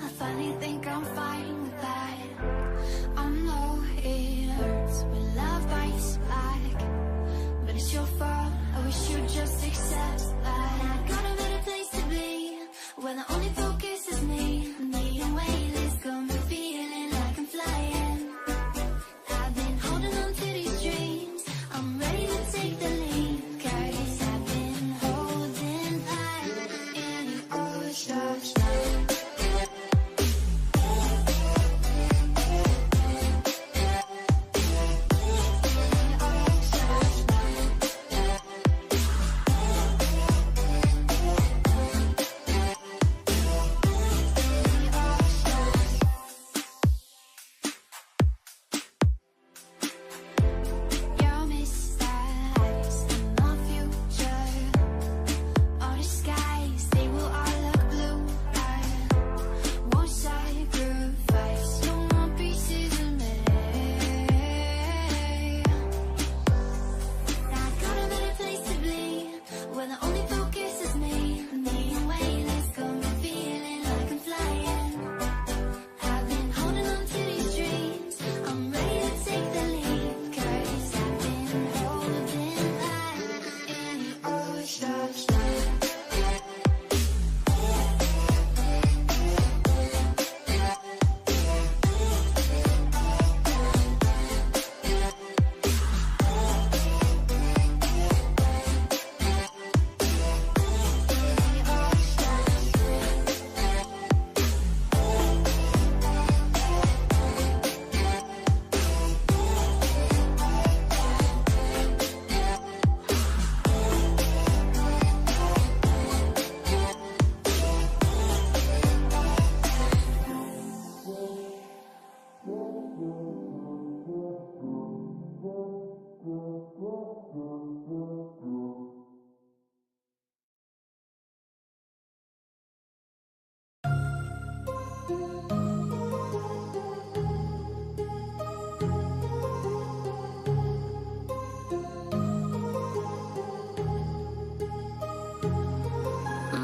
I finally think I'm fine with that. I know it hurts when love bites back, but it's your fault. I wish you'd just accept that. I got a better place to be, when the only focus is me. Being weightless, got me feeling like I'm flying. I've been holding on to these dreams. I'm ready to take the leap, 'cause I've been holding back in the ocean. Your missteps and my future. All the skies, they will all look blue. I won't sacrifice no more pieces of me. I got a better place to be, where the only focus is me. Being weightless, got me feeling like I'm flying. I've been holding on to these dreams. I'm ready to take the leap, 'cause I've been holding back in the ocean.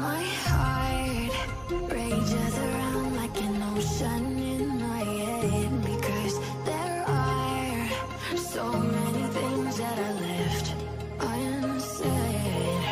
My heart rages around like an ocean in my head, because there are so many things that I left unsaid.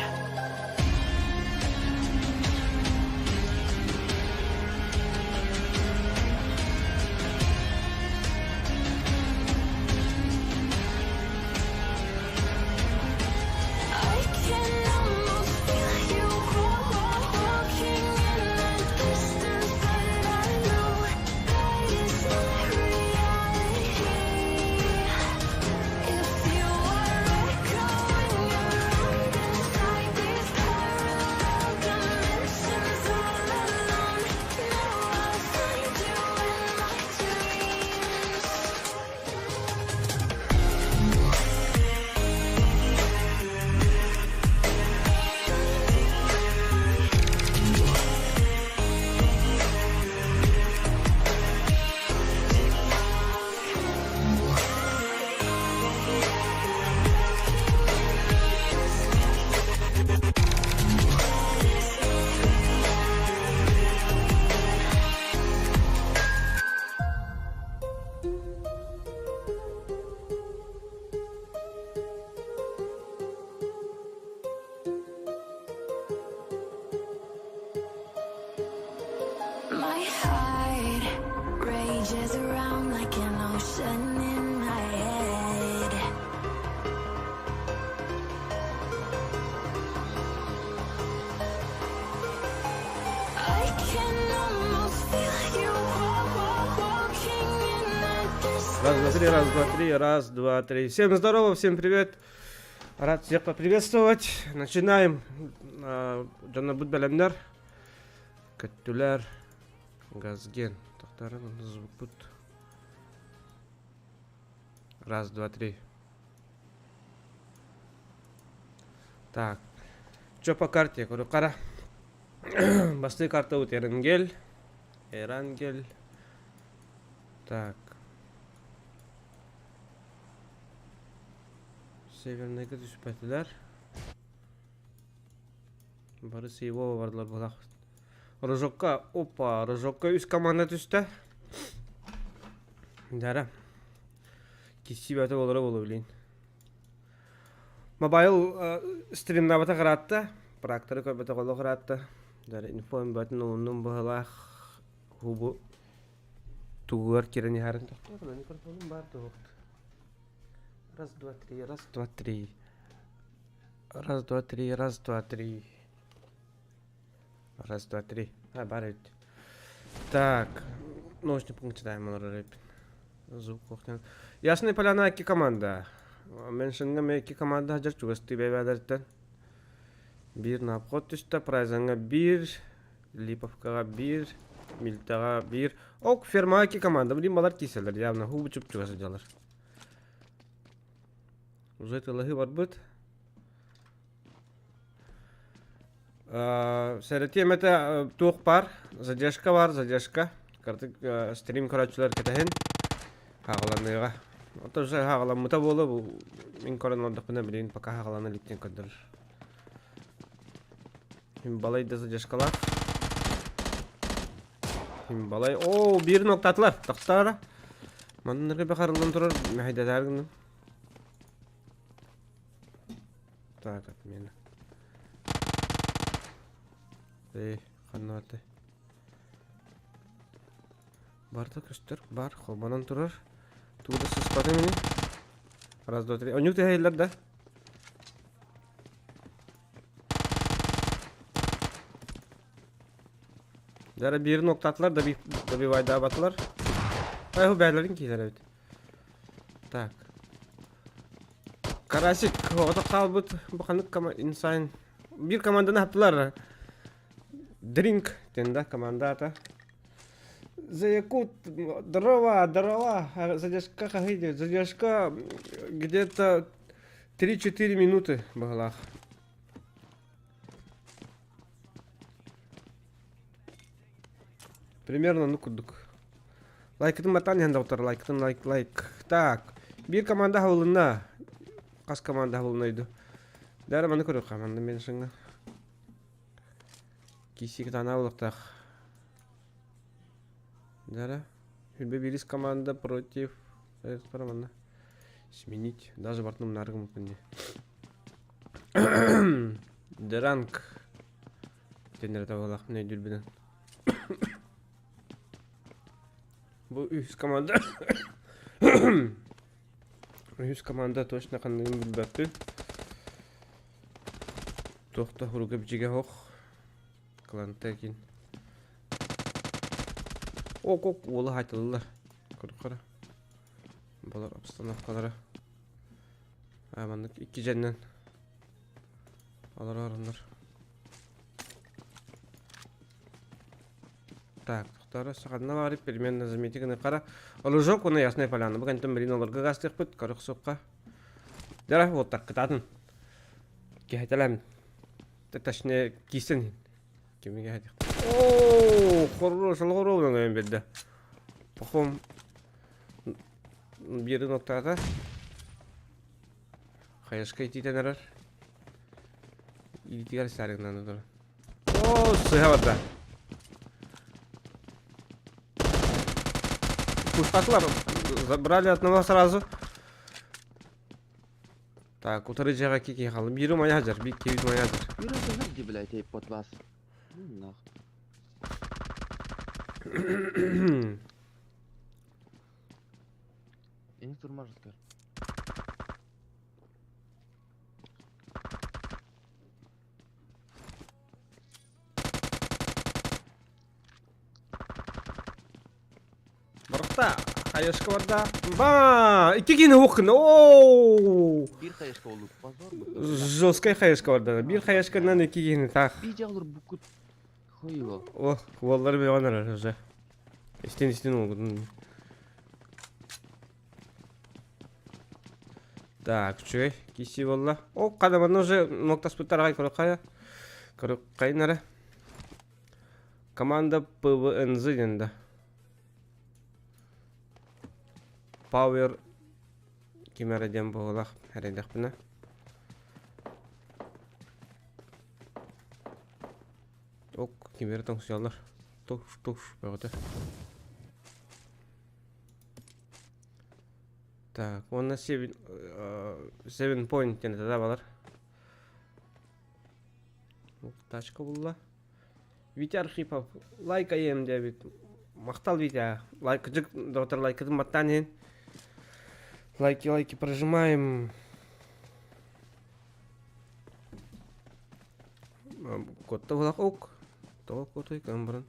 I can almost feel you walking in the distance, but I know that it's not reality. If you are echoing around inside these parallel dimensions all alone, now I'll find you in my dreams. My heart rages around like an ocean in my head. I can almost feel you walking in the Раз, два, distance. три, раз, два, три, раз, два, три. Всем здорово, всем привет. Рад всех поприветствовать. Начинаем. Дьоннорбут бэлэмнэр. Көттүлэр. Газген. Тохтаран звукпут. Раз, два, три. Так. Чё по карте? Көрү Бастакы карта вот Эренгель. Эрангель. Так. Северныйга түспэтилэр. Бары Сейвова бардылар булах. Рожокка, опа, Рожокка үс команда түстэ. Дара. Киссибэте болора болу билин. Мобайл стримнабата кыраатта, практоры көрбөтө олох ыраатта. Дара инфо батын ууннум быһылаах хубу тугугар кирен иһарын тохтоо микрофонум бар туһук. Раз, два, три, раз, два, три. Раз, два, три, раз, два, три. Раз, два, три. А, бар эбит. Так, научный пункт читаем олорор эбиппин. Звук кухня. Ясный Поляна икки команда. Меншинга ме икки команда сылдьар чугастыы бэйбээлэриттэн. Биир напход түстэ, Прайзаҥҥа биир, Липовкаҕа биир, Мильтаҕа биир. Ок, фермаҕа икки команда. Блин, балар киирсэллэр, явно хубу чуп-чугас сылдьаллар. Уже тылаһыы барбыт. Сэрэтиэм этэ туох баар, задержка баар, задержка. Кырдык стрим көрөөччүлэр кэтэһин. Хаҕаланыаҕа. Ото уже хаҕаламмыта буолуо бу мин көрөн олордохпуна билигин пока хаҕалана илик диэн көрдөрөр. Балай да задержкалаах. Балай. Оо, биирин октаатылар. Тохторо. Маннарга бахарыллан турар мэһэйдэтээр гынным. Так, отмена. Эй, ханна барда? Барда көстөр, бар, холбонон турар. Тугу да сыспатым ини. Раз, два, три. Онньук тэһэйлэр да. Дара биирин октаатылар, добивайдаабатылар. Ай, бээлэрин киилэр эбит. Так. Карасик оҕото хаалбыт бу ханнык инсайн биир команданы аһаттылар. Дринк диэн да команда аата. За Якут дрова, дрова, задержка хаһый задержка где-то 3-4 минуты быһылаах. Примерно ну курдук. Лайкытын матаан иһэн доҕоттор, лайкытын лайк лайк. Так, биир команда хабылынна. Хас команда хабылынна өйдө. Дара маны көрүөххэ, манна мен сыҥа. Киси кытаана булуктаах. Дара, Хүлбэ бирис команда против манна. Сменить. Даже бартным наргым күнне. Дранк. Тендер табалах не дүрбүнэн. Бу үһүс команда. Үһүс команда точно ханныгын билбэппин. Туох да хуруга бичигэ ох. Клантекин. Ок ок уола хайтылылар. Көрүк Балар обстановкалара. А маннык икки дьэннэн олорор Так, тохтара саханна баары переменно замети гына кара. Олужок уна Ясная Поляна. Бу кэнтэн билин олорго гастыахпыт, көрөх сукка. Дара вот так кытаатын. Киһэтэлэм. Точнее, кисэн. Кимиге хатих. О, хорош, алгоров ҥэн берде. Похом биэрин оттаата. Хайашка итиитэн эрэр. Илиитигэр саарыгынан турар. Оо, сыһа барда. Пустаклар забрали одного сразу. Так, утары дьиэҕэ кики хаалым. Биир умайа сылдьар, биир киһи умайа сылдьар. Юра, ты блядь, эй, под вас. Нах. Я не турмажу, скажу. Барахта, хаешка барда. Ба, икки киһини уох гына. Оу! Биир хаешка олук позор. Жесткая хаешка барда. Биир хаешканан икки киһини таах. Биир дьаҕалар букут хойуо. О, уоллары бөҕөн эрэр уже. Истин истин уолгутун. Так, үчүгэй, киси буолла. О, хадаманна уже ноктаспыттар аҕай көрөххайа. Көрөххайын эрэ. Команда ПВНЗ диэн да. Power ким эрэ диэн буолах эрэйдэхпинэ. Ок. Кимиэрэ тоҥсуйаллар. Туш туш бөҕөтө. Так, уонна seven point диэн этэ балар. Тачка булла. Витя Архипов, лайк айым диэбит. Махтал Витя. Лайк, кыдьык доҕоттор лайкытын баттаан иһин. Лайки, лайки прожимаем. Котта булах ок. Тоҕо котой көн баран.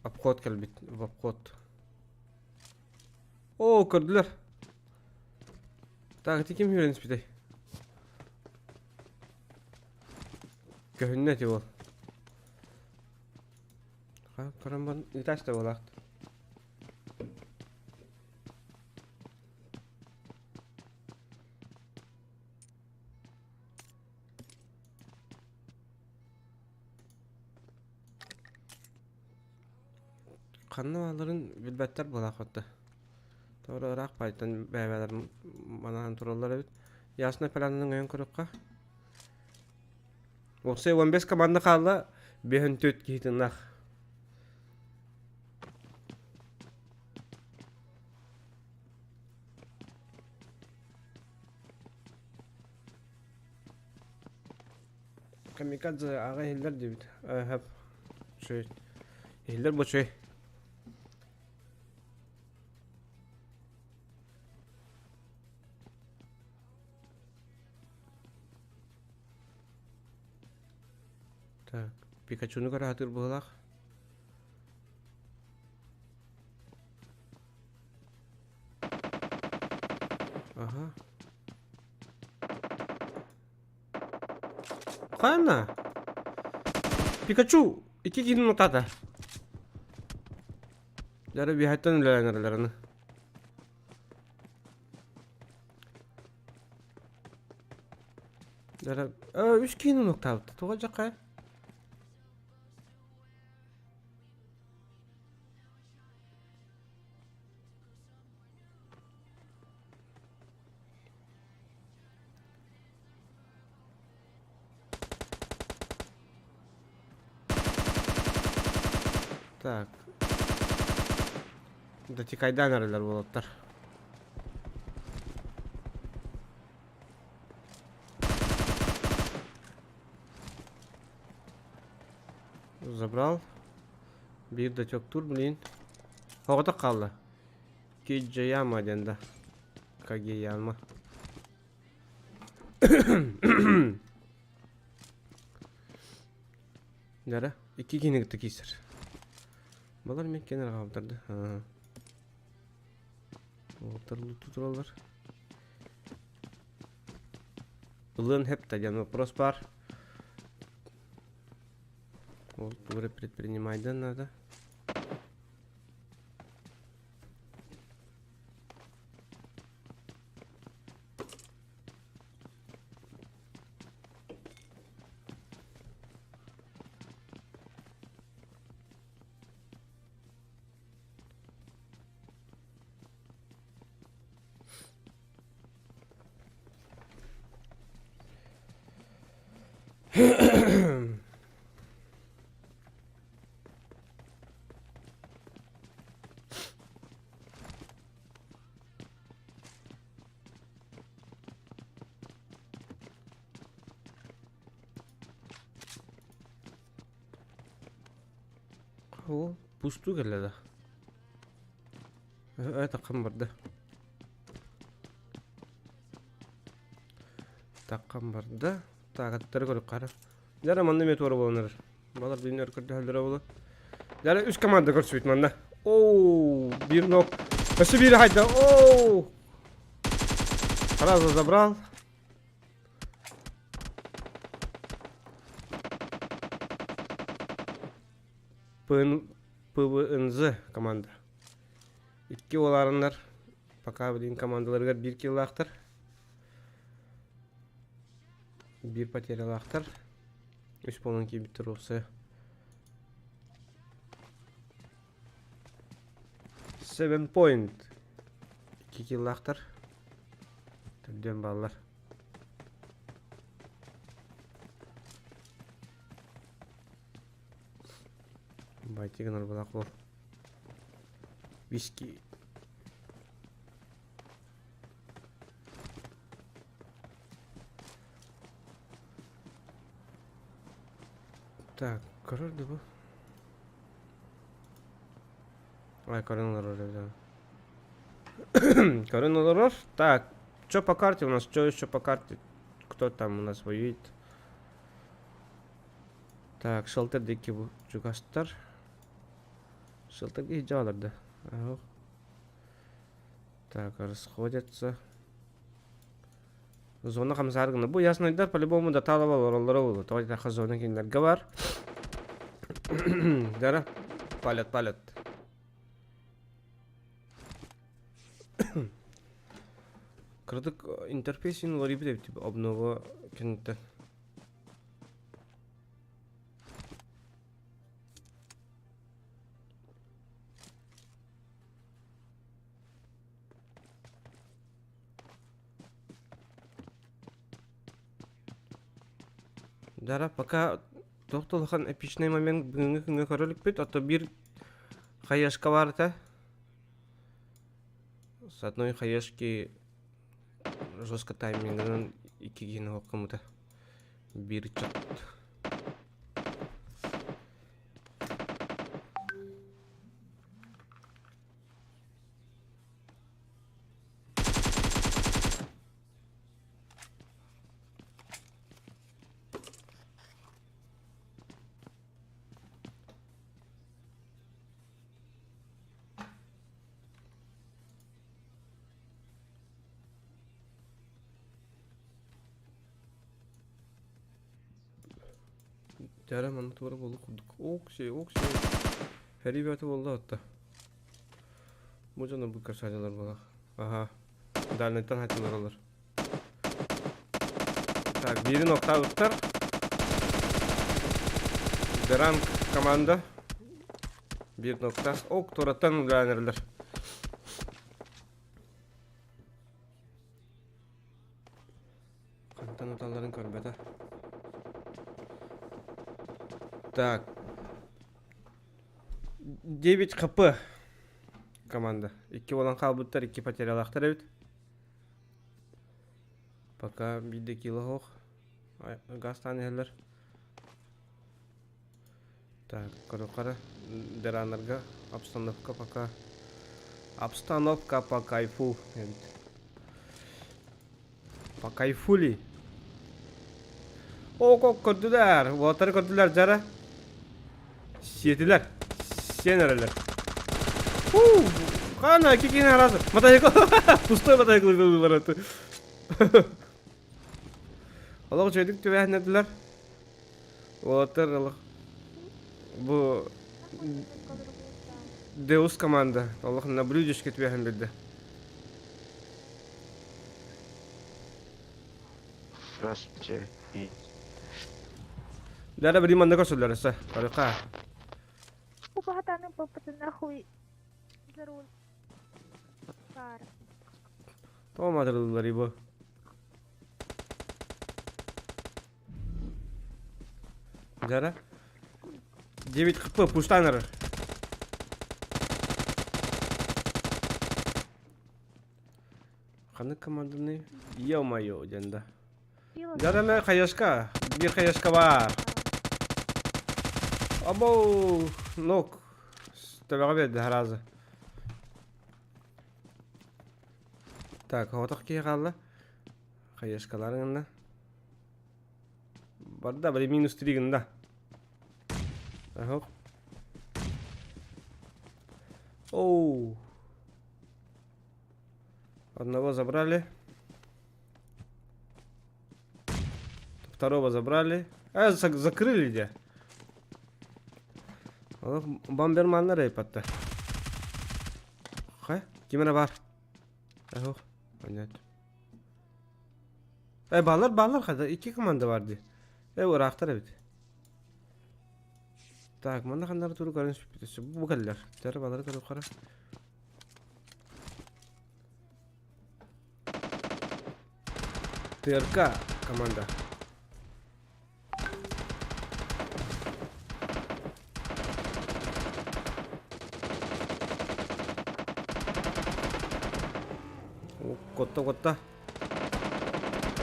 Обход кэлбит, в обход. Оо, көрдүлэр. Так, ити ким үүрэн испитэй? Көһүннэ ити уол. Көрөн баран ыытааччы да буолаахт. Ханна баалларын билбэттэр буолаах отто. Тоҕо ыраах баайтан бэйэлэр манаан тураллар эбит. Ясная Полянаны өйөн көрүөххэ. Уопсай 15 команда хаалла, 54 киһи тыыннаах. Камикадзе аҕа иһиллэр диэбит. Ээ, үчүгэй. Иһиллэр бу үчүгэй. Так, Пикачуну көрө сатыыр быһыылаах. Аха. Ханна? Пикачу икки киһини утаата. Дьэ биһэттэн үлэлээн эрэллэр аны. Дьэ үс киһини нуктаабыт. Туга дьаккай? Так. Дотикайдаан эрэллэр буолуттар. Забрал. Биир датёктуур, блин. Оҕото хаалла. Киджаяма диэн да. Кагияма. Дара, икки киһини кытта киирсэр. Балар мен кенер хаалдарды. Уолаттар луту тураллар. Ылыан хепта диэн вопрос бар. Ол тугу предпринимайдан надо. О, пустуу кэллэ да. Э, таххан барда. Таххан барда. Таакаттары көрүк хара. Дьара манна эмиэ туора буолан эрэр. Балар билин өр көрдөһөллөрө буолуо. Дьара үс команда көрсүбүт манна. Оу, биир нок. Өссө биири хайда. Оу! Сразу забрал. ПВНЗ команда. Икки уолаарыннар пока билин командаларыгар биир киллаахтар. Биир потерялаахтар. Үс буолан киирбиттэр уопсайа. Seven point. Икки киллаахтар. Төрдүөн бааллар. Байтик гынар буол. Виски. Так, көрөр да бу. Ай, көрөн олорор да. Көрөн олорор. Так, что по карте у нас? Что еще по карте? Кто там у нас воюет? Так, шелтер диэки бу чугастар. Шелтерге дьаалар да. Так, расходятся. Зона хамсаар гына. Бу яснайдар по-любому да талап олороллоро буолуо. Тоҕо диэтэххэ зона кинилэргэ бар. Дара, палят, палят. Кырдык интерфейсин уларыйбыт эбит обнова кэнниттэн. Дара, пока туох да улахан эпичный момент бүгүҥҥү күҥҥэ көрө иликпит, ото биир хаешка баар этэ. С одной хаешки жестко таймингынан икки киһини уһуккаммыта. Биир ыччат. Дьэ манна туора буолуох курдук. Окси, окси. Һэрии бөҕөтө буолла отто. Бу дьоно бу көрсөөдөлөр буолар. Аха. Дальнайтан хатылар олор. Так, биирин октаабыттар. Деранг команда. Биир ноктаах. Ок, туораттан үлээнэрлэр. Хантан уталларын көрбөтө. Так. 9 хп команда. Икки буолан хаалбыттар, икки потерялаахтар эбит. Пока биирдэ кило суох. Газтаан иһэллэр. Так, көрүөххэ Деранарга обстановка пока обстановка по кайфу эбит. По кайфули. О, как көрдүлэр. Уолаттары көрдүлэр дьара. Сиэтилэр. Сиэн эрэллэр. Фу! Хана, кикин аразы. Мотоцикл. Пустой мотоцикл ыллар. Олох үчүгэйдик түбэһиннэрдилэр. Уолаттар олох бу Деус команда олох на блюдечке түбэһэн билдэ. Здравствуйте. Дара били манна көрсөллөр өссө. Барыка. Убаһатаны баппыты нахуй за руль. Пара. Тоҕо маатырыллар бу? Дьара. 9 хп пустаан эрэр. Ханнык команданы? Ё-моё, диэн да. Дьара эмэ хаешка. Биир хаешка баар. Абоу, нок. Төбөҕө биэрдэ сразу. Так, оҕотох киһи хаалла. Хаешкаларын гынна. Барда, били минус 3 гынна. Ага. Оу. Одного забрали. Второго забрали. А, закрыли где? Бомберманнар эйпатта. Хай, ким эрэ бар? Ох, понятно. Э, баллар, баллар хада, икки команда бар дии. Э, ыраахтар эбит. Так, манна ханнары туру көрөн сүппүтү. Бу кэллэр. Тер балары көрүп хара. ТРК команда. Куотта, куотта.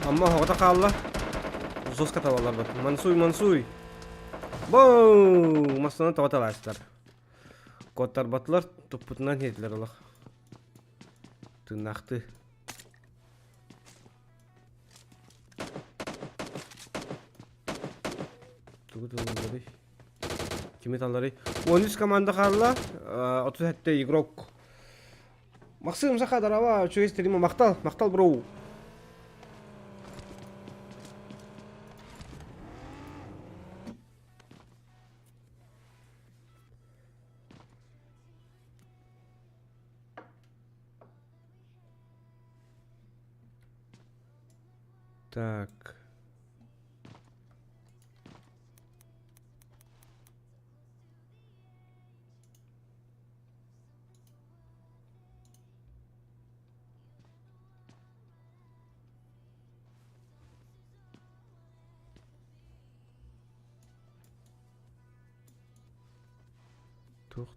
Амма оһоҕото хаалла. Жестко табаллар бат. Мансуй, мансуй. Боу! Массаны тоҕо талаастар. Куоттарбатылар, туппутунан хиэтилэр олох. Тыыннаахтыы. Тугу тылларый? Кими талларый? 13 команда хаалла. 37 игрок. Максим Сахадарова, үчүгэй стрима. Махтал, махтал, бро. Так. Туох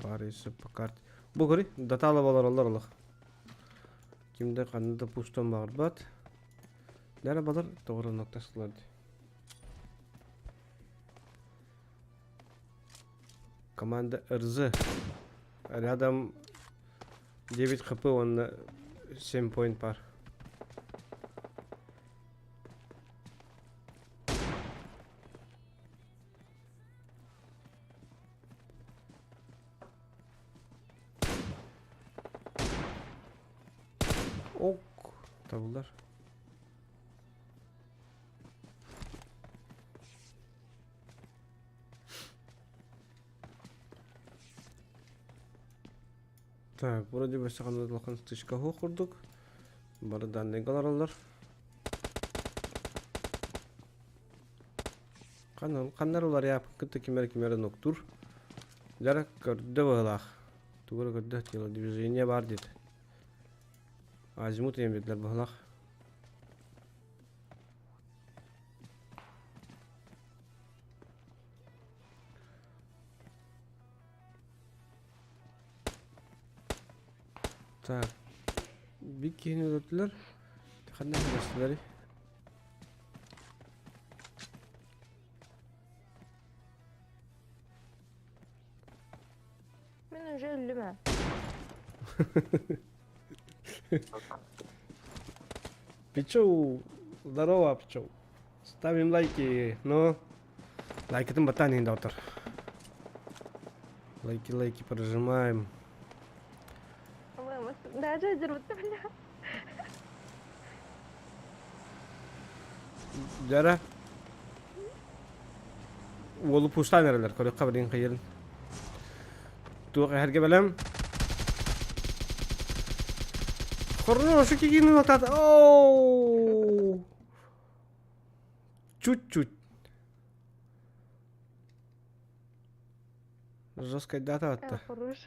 баар по карте. Бу көрүй, датала олороллор олох. Ким да ханна да пустан баҕарбат. Дара балар тоҕо ноктастылар дии. Команда РЗ. Рядом 9 хп уонна 7 point пар. Ок, табылар. Так, вроде бы саҕана улахан стычка суох курдук. Бары данныйга олороллор. Ханнар уларыйааппын кытта ким эрэ ким эрэ нуктуур. Дьара көрдө быһыылаах. Тугу эрэ көрдө, телодвижение баар диэтэ. Азимут диэн биэрдилэр быһыылаах. Так, биир киһини өлөрдүлэр. Ханна өлөрдүлэрий? Мин уже өллүм ээ. Пичоу, здорово, Пичоу. Ставим лайки, но лайкытын баттаан иһин доҕоттор. Лайки, лайки прожимаем. Даже дерутся, бля. Дьара уолу пустаан эрэлэр көрүөххэ билигин хайырын. Туох эһэргэ бэлэм. Хороший кигин атат. Оу! Чуть-чуть. Жесткая дата атта. Хорош.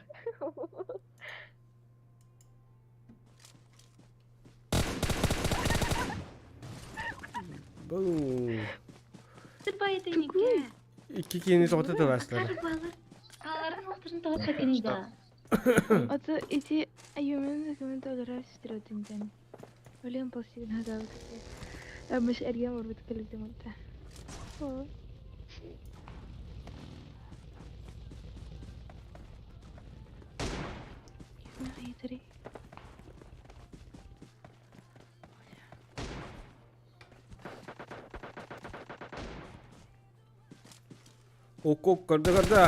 Бу. Тырбайдынике. Икки киһини тоҕото тылаастара. Хааларын охторун тоҕо кини да. Ото ити айюмен кымын толорор сестротинтен. Олен посигн хазавыкты. Мыш эрген барбыт кэлбитим онта. Кисна Ок-ок, көрдө көрдө.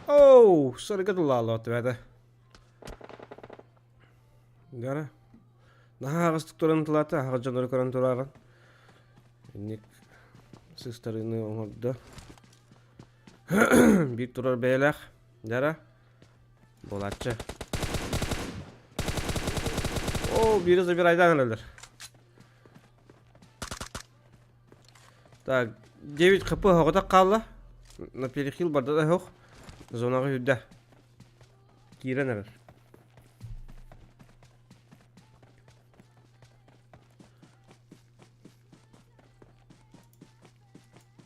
Оу, сарыга тулаалла ответа. Дара. Наһаа аҕыстык туран тулаата, аҕа дьоннору көрөн турааран. Инник сыстарыыны оҥордо. Биир турар бэйэлээх. Дара. Буолааччы. О, биири забирайдаан өлөр. Так, 9 хп оҕото хаалла. На перехил барда да суох. Зонаҕа сүүрдэ. Киирэн эрэр.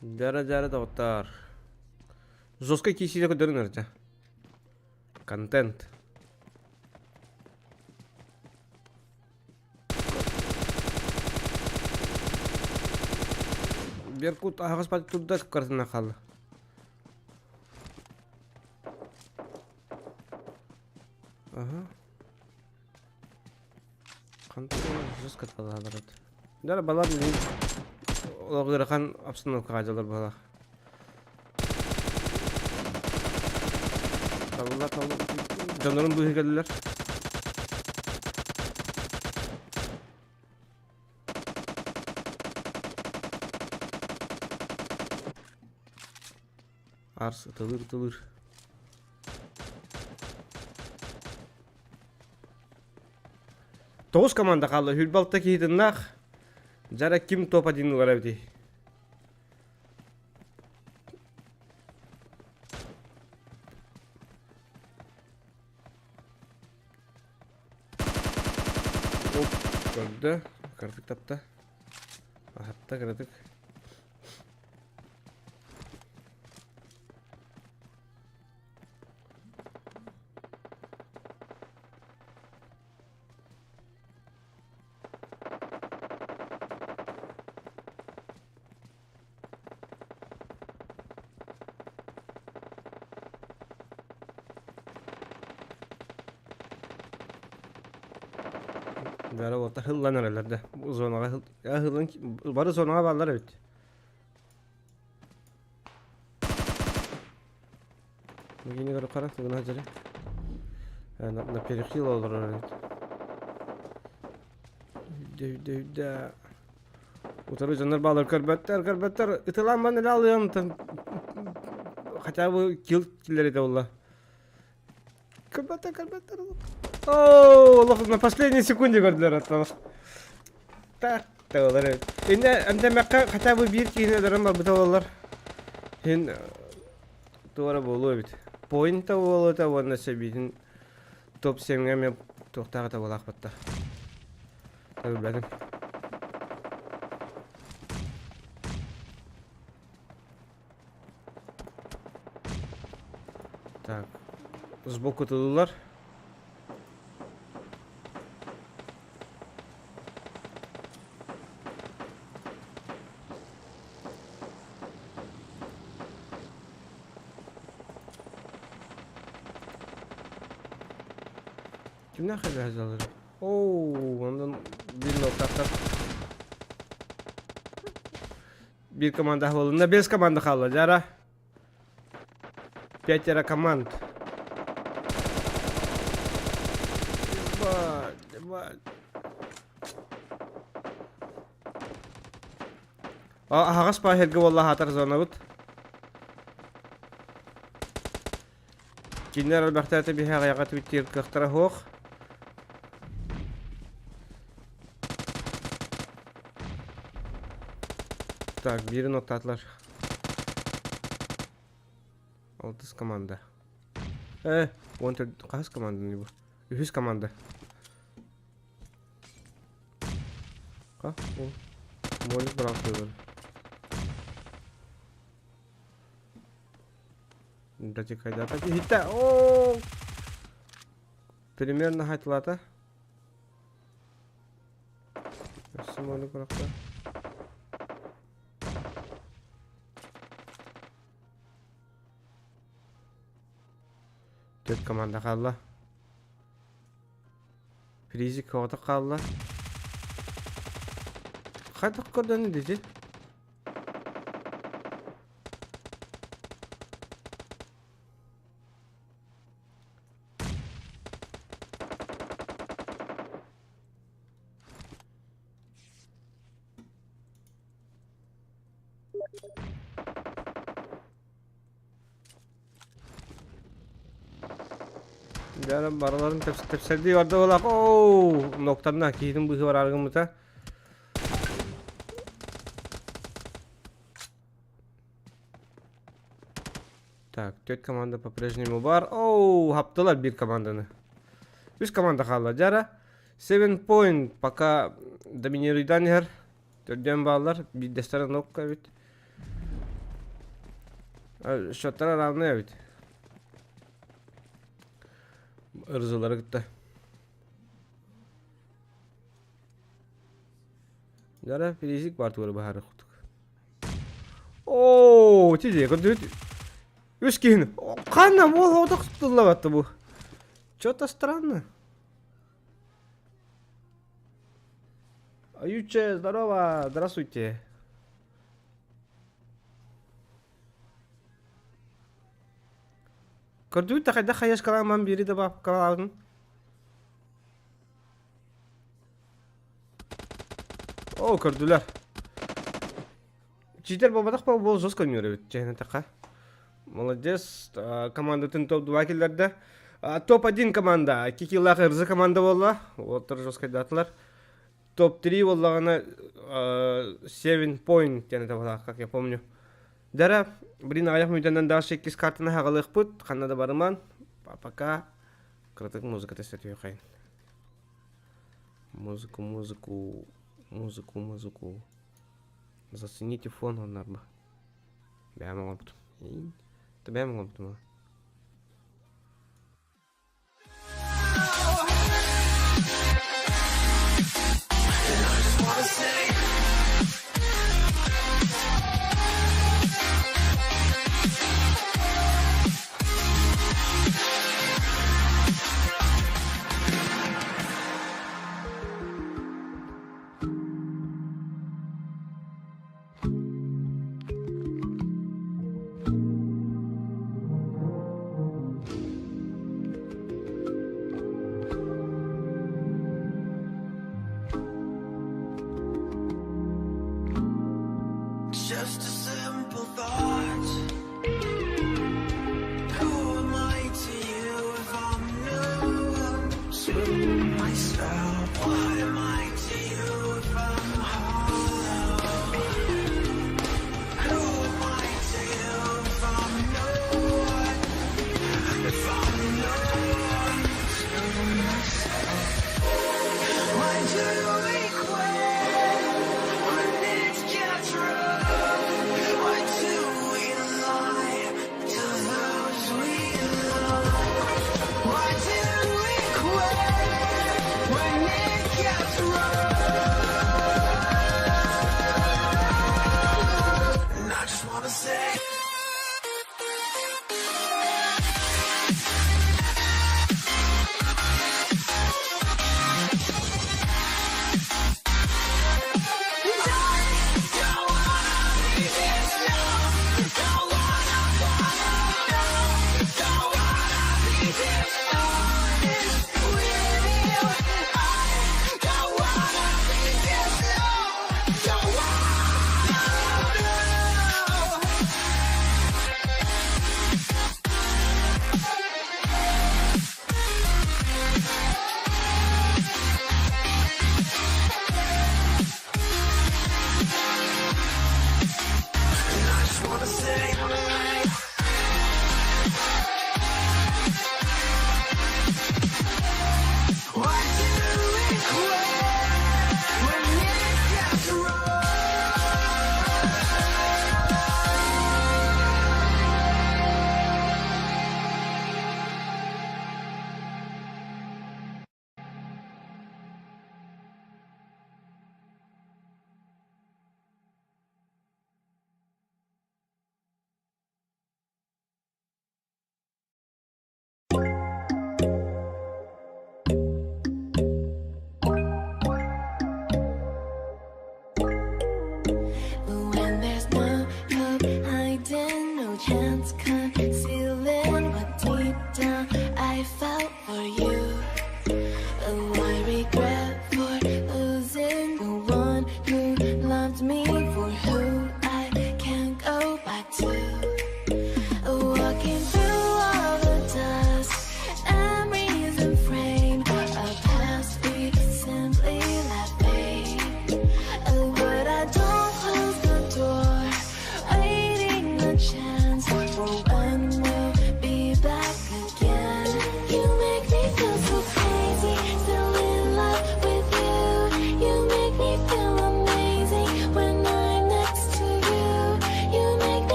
Дьара-дьара доҕоттоор. Жесткай киирсиитэ көрдөрүн эрдэ. Контент. Беркут аһаҕас бат турда кыккарытынан хаалла. Ага. Хантан жестко талааларат. Дара балар билин олох ыарахан обстановкаҕа дьалар баһылаах. Табылла табылла дьоннорун быыһы кэллилэр. Арс ытылыр ытылыр. Тоҕус команда хаалла. Хүрбалта киһитиннаах. Жара ким топ один ылар эбитий? Оп, көрдө. Кыратык тапта. Аһатта кыратык. Бары уолаттар хыллан эрэллэр да. Бу зонаҕа хыл... хыллан бары зонаҕа бааллар эбит. Мигини көрө хара тыгына дьэрэ. На, на перехил олорор эбит. Үдэ үдэ үдэ. Утары дьоннор баалар көрбөттөр, көрбөттөр. Ытылаан эле алыам хотя бы килл киллэрите буолла. Көрбөттөр, көрбөттөр. Оо, олох на последней секунде көрдүлэр аттан. Так, тагылар эбит. Инне антемекка хотя бы биир киһини өлөрөн барбыта буоллар. Хин туора буолуо эбит. Поинта буолуота уонна сэбиитин топ 7-ҥэ эмиэ туохтаах это буолаахпатта. Билбэтим. Так, сбоку тылылар. Кимнээх эбээзалар? Оу, онон биир нолтахтар. Биир команда буолунна, без команда хаалла, жара. Пятеро команд. Ебать, ебать. Аһаҕас пааһырга буолла аһаатар зонабыт. Кинилэр элбэхтээтэ биһи аҕыйаҕа түбүттиир кыахтара суох. Так, биирин оттаатылар. Алтыс команда. Э, 14 хаһыс команданы бу? Үһүс команда. Ха, о. Молик быраҕытыылар. Датикайдата киһитэ. Оо! Примерно хайтылата. Өссө молик бырахта. Төрт команда хаалла. Фризик оҕото хаалла. Хайдах көрдөн дити? Дьэ барыларын тэпсэрдии барда буолаах. Оу, ноктанна киһитин быыһы бараары гыммыта. Так, төрт команда по-прежнему бар. Оу, хаптылар биир команданы. Үс команда хаалла. Дьара, 7 point пока доминируйдан иһэр. Төрдүөн бааллар, биирдэстэрэ нокка эбит. Счеттара равны эбит. Ырзылары кытта. Дара физик бар тугары баһары кутук. Ити дии, көрдүгүт? Үс киһини. Ханна буол отох тыллабатты бу. Что-то странно. Аютче, здорово, здравствуйте. Көрдүгүт да хайдах хайашкалааман бири да бапкалаабытын? О, көрдүлэр. Читер буолбатах ба бол жестко ойнуур эбит чэһин эттэххэ. Молодец, командатын топ-2 киллэрдэ. Топ-1 команда, Кикилаах РЗ команда буолла. Уолаттар жесткайдаатылар. Топ-3 буоллаҕына 7 point диэн этэ как я помню. Дара, блин, аҕыйах мүнүүтэнэн дальше иккис картаны хаҕалыахпыт. Ханна да барыман. Пока. Кыратык музыката сөтүөхайын. Музыку, музыку, музыку, музыку. Зацените фон оннарба. Бэйэм оҥорбутум. Бэйэм оҥорбутум. Just a simple thought. Who am I to you if I'm no one to myself? What am I to you if I'm hollow? Who am I to you if I'm no one? If I'm no one to myself? Why do we quit when it gets rough? Why do we lie to those we love? Why do we quit when it gets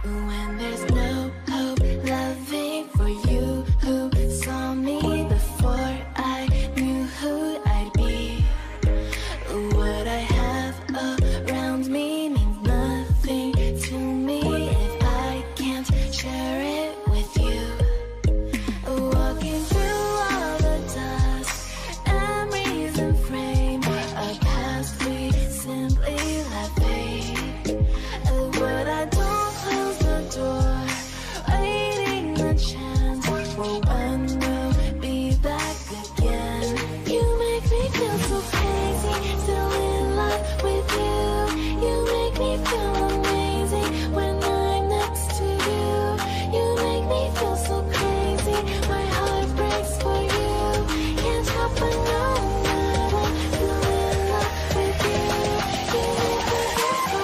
When there's no hope, loving for you who saw me before I knew who I'd be. What I have around me means nothing to me if I can't share it with you. Walking through all the dust, memories and frame a past we simply let fade. But I don't close the door, waiting the chance for when we'll be back again. You make me feel so crazy, still in love with you. You make me feel amazing when I'm next to you. You make me feel so crazy, my heart breaks for you. Can't help but know that I'm still in love with you. You make me feel so.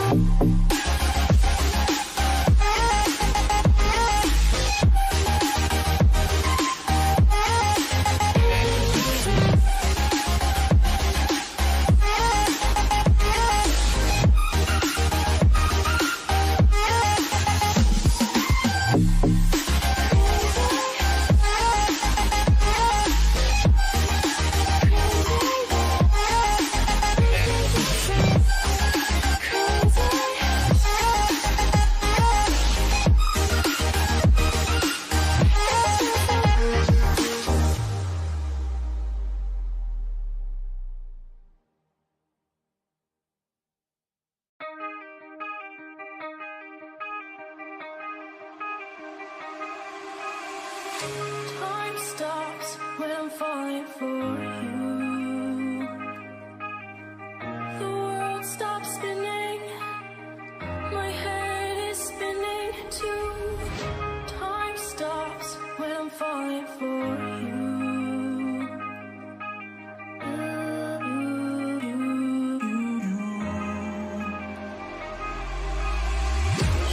Time stops when I'm falling for you. The world stops spinning. My head is spinning too. Time stops when I'm falling for you.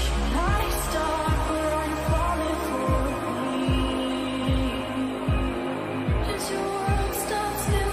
Should I stop or are you falling for me? Does your world stop spinning?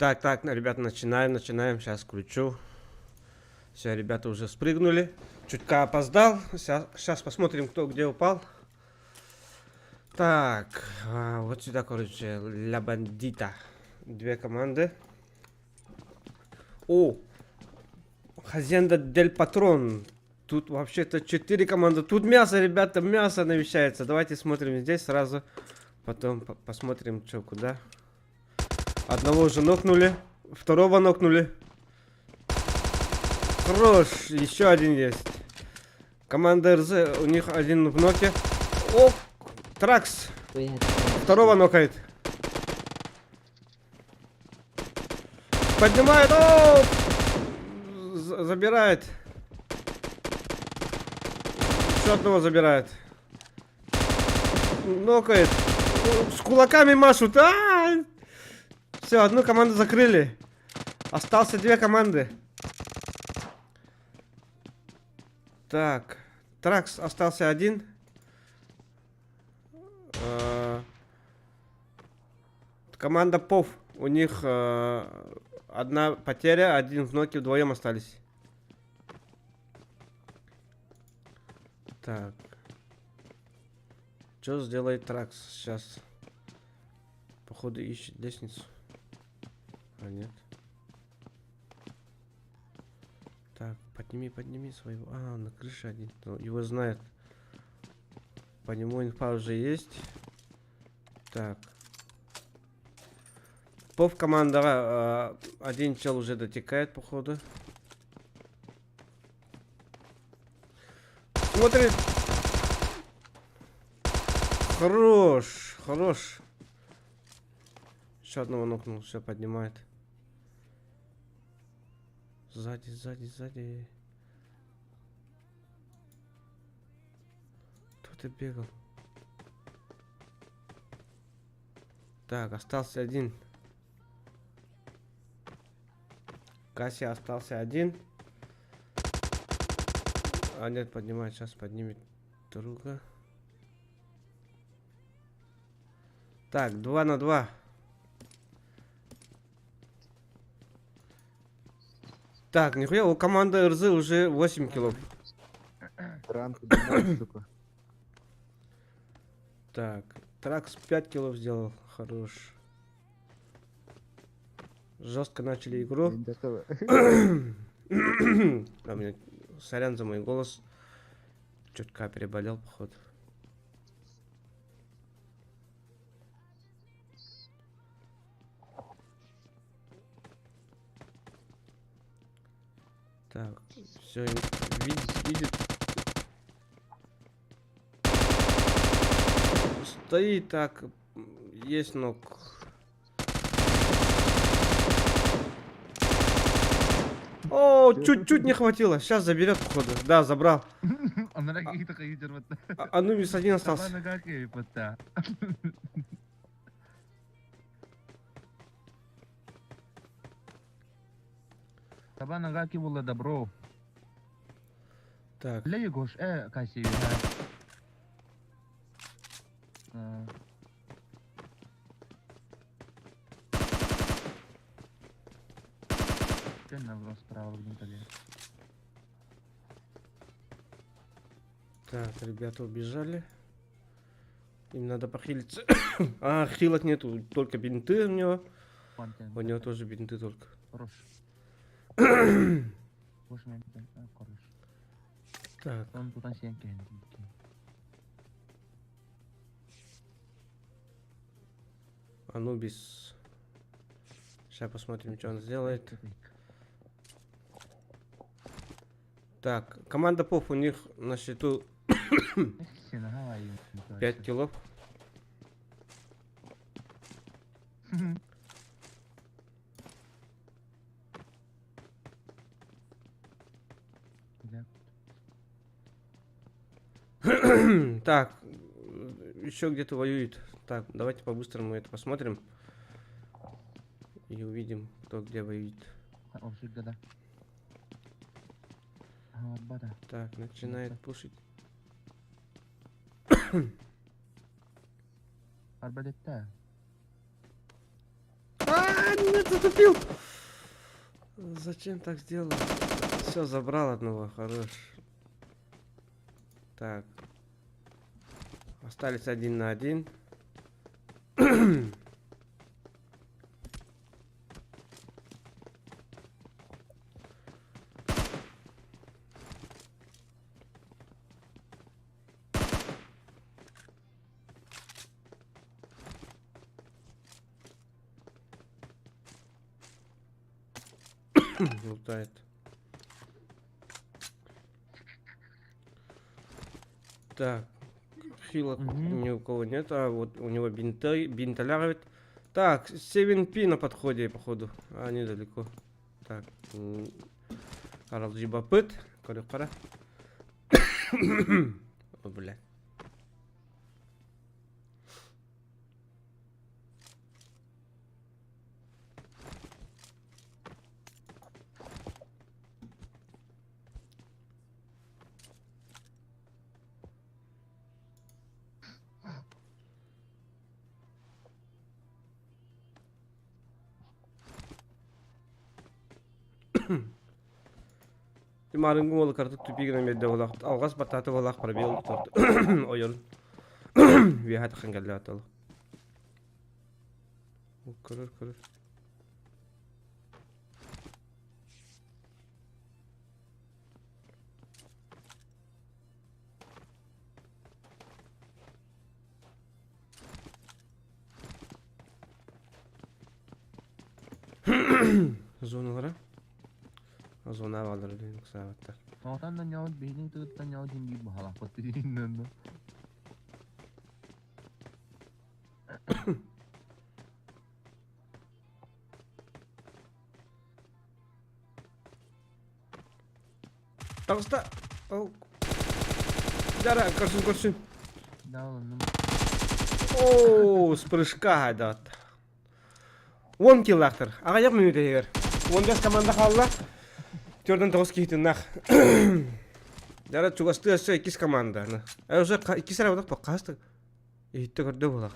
Так, так, ребята, начинаем, начинаем. Сейчас включу. Все, ребята уже спрыгнули. Чутка опоздал. Сейчас, сейчас посмотрим, кто где упал. Так, вот сюда, короче, Ля Бандита. Две команды. О, Хазенда Дель Патрон. Тут вообще-то четыре команды. Тут мясо, ребята, мясо навещается. Давайте смотрим здесь сразу. Потом посмотрим, что куда. Одного уже нокнули. Второго нокнули. Хорош, еще один есть. Команда РЗ, у них один в ноке. О, Тракс. Второго нокает. Поднимает, о, забирает. Еще одного забирает. Нокает. С кулаками машут. А! Все, одну команду закрыли. Остался две команды. Так. Тракс остался один. Команда ПОВ. У них одна потеря, один в ноке, вдвоем остались. Так. Что сделает Тракс сейчас? Походу ищет лестницу. А нет. Так, подними, подними своего. А, на крыше один. Ну, его знает. По нему инфа уже есть. Так. Пов команда. Один чел уже дотекает, походу. Смотрит. Хорош, хорош. Еще одного нокнул, все поднимает. Сзади, сзади, сзади. Кто ты бегал? Так, остался один. Касси остался один. А нет, поднимает, сейчас поднимет друга. Так, 2 на 2. Так, нихуя, у команды РЗ уже 8 килов. Так, Тракс 5 килов сделал, хорош. Жестко начали игру. А, мне, сорян за мой голос. Чутка переболел, походу. Так, все, видит, видит. Стоит так, есть ног. О, чуть-чуть не хватило. Сейчас заберет, походу. Да, забрал. Анубис один остался. Так. Так, ребята убежали. Им надо похилиться. А, хилок нету, только бинты у него. У него тоже бинты только. Так. Анубис. Сейчас посмотрим, что он сделает. Так, команда ПОВ у них на счету 5 килов. Так, еще где-то воюет. Так, давайте по-быстрому это посмотрим. И увидим, кто где воюет. Так, начинает пушить. А, не Нет, затупил! Зачем так сделал? Все, забрал одного, хорош. Так. Остались один на один. Лутает. Так, хилок ни у кого нет, а вот у него бинты, бинтоляр. Так, 7P на подходе, походу. А, недалеко. Так, Аралжибапыт, Корюкара. О, бля. Марынгы уолу картык тупигынан биэрдэ буолах алҕас баттаата буолах пробел ойорун үөһэ таххан кэллэ атал көрөр көрөр Зоналара. Зона баалара диэн ыксаабаттар. Тоҕотон да ньоҕут биһигин тыгыттан ньоҕут иһин биир баһалаахпыт тирииннэн. Таҕыста. Ол. Дара, көрсүн көрсүн. Да, ылынным. Оо, с прыжка хайдаат. 10 киллаахтар. Аҕыйах мүнүүтэ иһигэр. 15 команда хаалла. 4-9 киһитиннах. Дара чугастыы өссө иккис команда. Уже иккис эрэ бодох хастык. Иһиттэ көрдө буолах.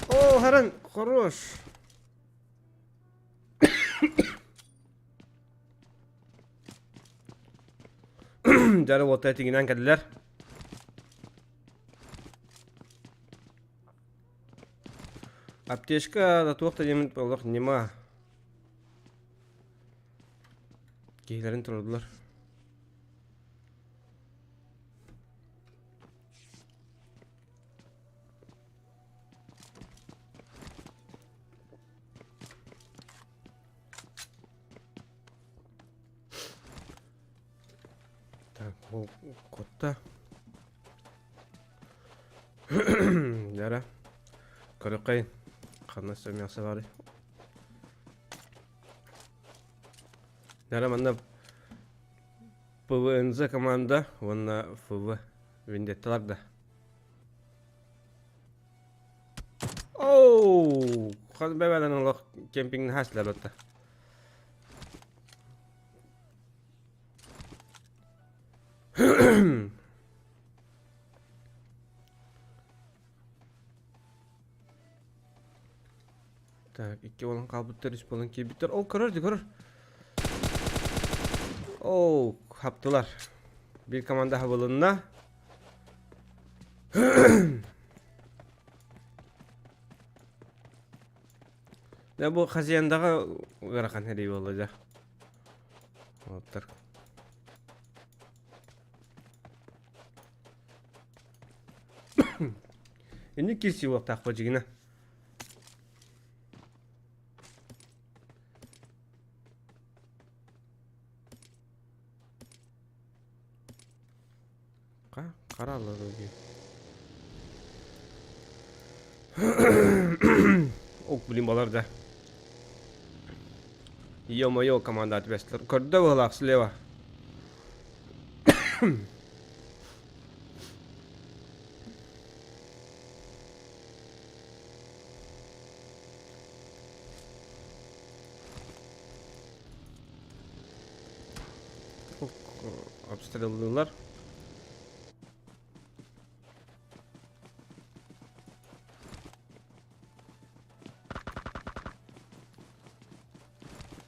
О, Харан, хорош. Дьэ, уолта этигинэн кэллилэр. Аптечка да туох да диэммит олох ньыма. Киһилэрин турдулар. Так, ол куотта. Дьара. Көрүөххэйин. Ханна өссө мясо баарый? Дьара манна ПВНЗ команда уонна ФВ Вендетталар да. Оу, хан бэбэлэн олох кемпингин хаслабатта. Так, икки болон хаалбыттар, үс болон киирбиттэр. Ол көрөр, көрөр. Оу, хаптылар. Бир команда хабылынна. Дьэ бу хозяиндаҕа ыарахан сэрии буолла дьэ. Оттар. Инник кирсии буолуохтаах дьигинэ. Хара аллар дии. Ок, блин, балар да. Ё-моё, команда отвестер. Көрдө быһылаах слева. Обстреллыылар.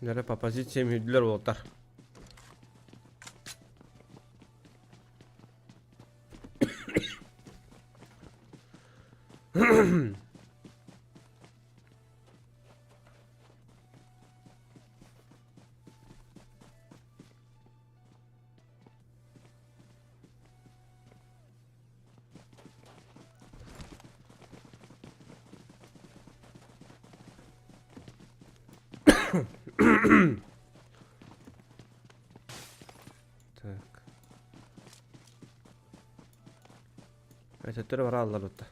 Нэрэ по позициям үрдүлэр уолтар. Так. Өтөттөрө барааллар бутта.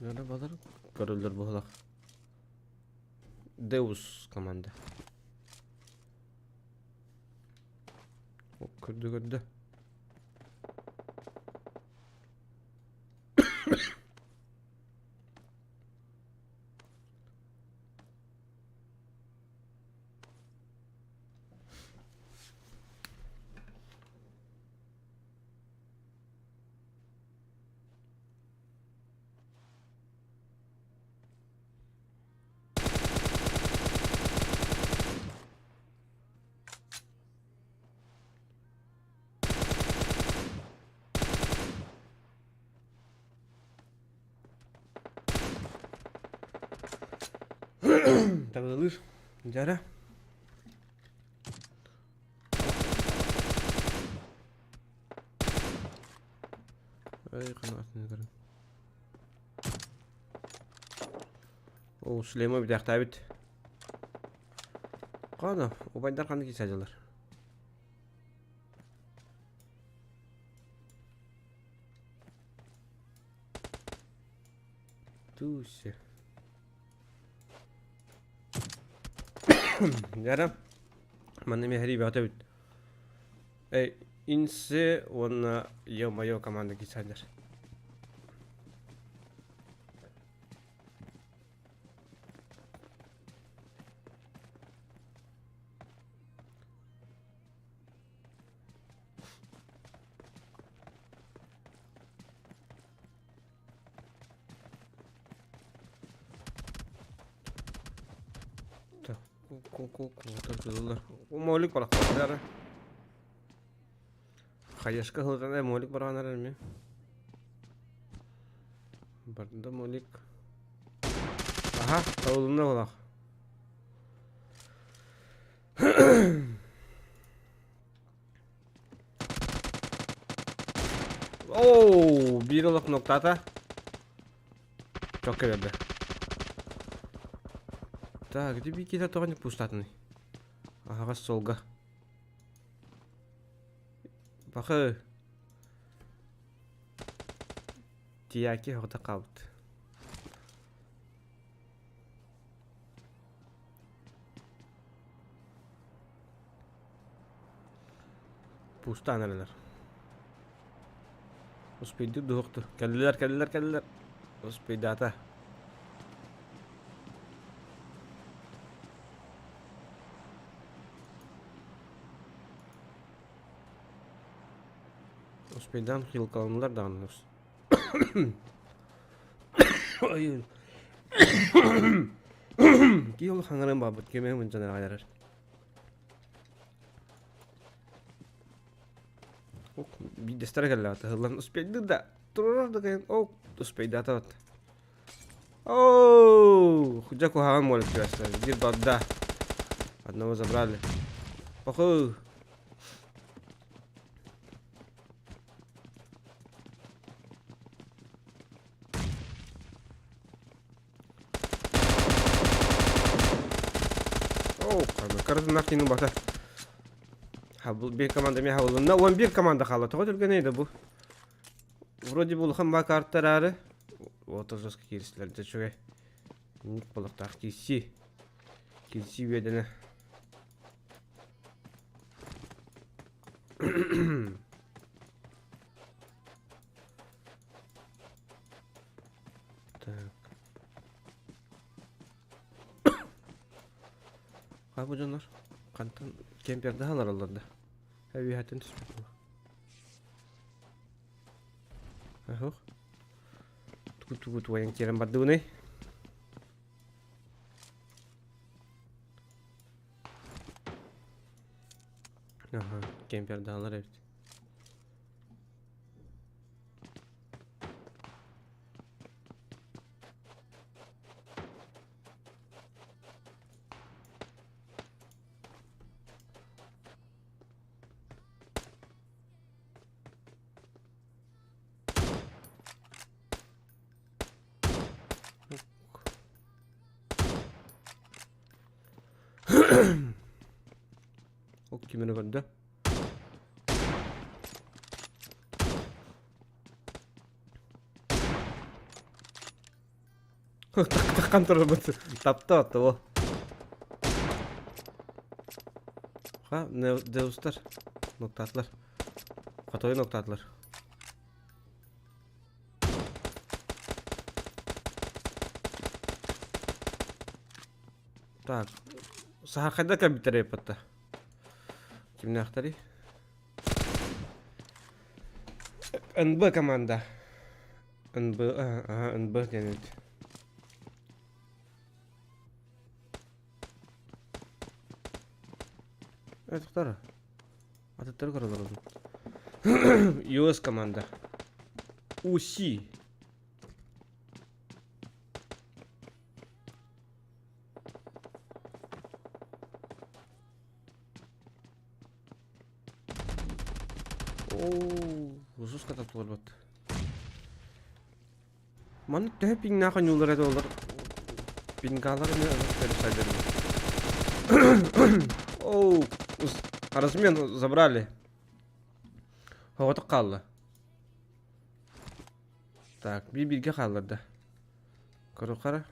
Нөрө балар көрөллөр буолах. Deus команда. Көрдө көрдө. Табылыр. Дьара. Ай, қанатын көрін. О, Сулейма бүтәхтәбит. Қана, убайдар қаны кисәділер. Туся. Дьара, манна эмиэ бөҕөтө эбит. Эй, Инсе уонна Ё-моё команда киирсэллэр. Молик барахтар. Хаешка хылытан молик баранар эми. Барда молик. Аха, табылымна булах. Оу, биир олох ноктата. Чокка берді. Так, где бикита тоҕо не пустатыный? Аһаҕас суолга. Бахы. Тияки хота хаалбыт. Пустаан эрэлэр. Успейдир дуһукту. Кэллилэр, кэллилэр, кэллилэр. Успейдаата. Успейдаан хилкаланылар даҕаны. Ой. Киһи ол хаҥыран баабыт кемеһи мунчан аҕайарар. Биирдэстэрэ кэллэҕэ тыһыллан успейдыр да турар да кэлэн о успейдаата бат. Оу, дьэ куһаҕан буолан түбэстэ. Биир барда. Одного забрали. Похуй. Оу, Каратынах тину бата. Бир команда меха болунна. 11 команда қалды. Тоғы түрген еді бұл. Вроде бұл улахан ба карттар Вот жестко кирсилер дьэ үчүгэй. Инник буолуохтаах киирсии. Киирсии үөдэнэ. Так. Ха бу дьоннор хантан кемпердаһан араллар да. Эбиһэтин түспүт була. Ахох. Тугу тугу туайан киирэн бардыбыный? Аха, кемпердаһалар эбит. Ол кимини көрдө? Таххан турбут. Тапта того. Ха, Деустар. Ноктаатылар. Хотойу ноктаатылар. Так. Сахархайда кэлбиттэр эппэтта. Кимнээхтэрий? НБ команда. НБ, ага, НБ диэн эбит. Э, Атыттары көрөлөр US команда. УСИ. Оо, узус кататылар Маннык төһө пиҥнээх ойуулар этэ олор пингалар эмиэ сайдар Оу, размен забрали. Оҕотох хаалла. Так, биир бииргэ хаалларда. Көрү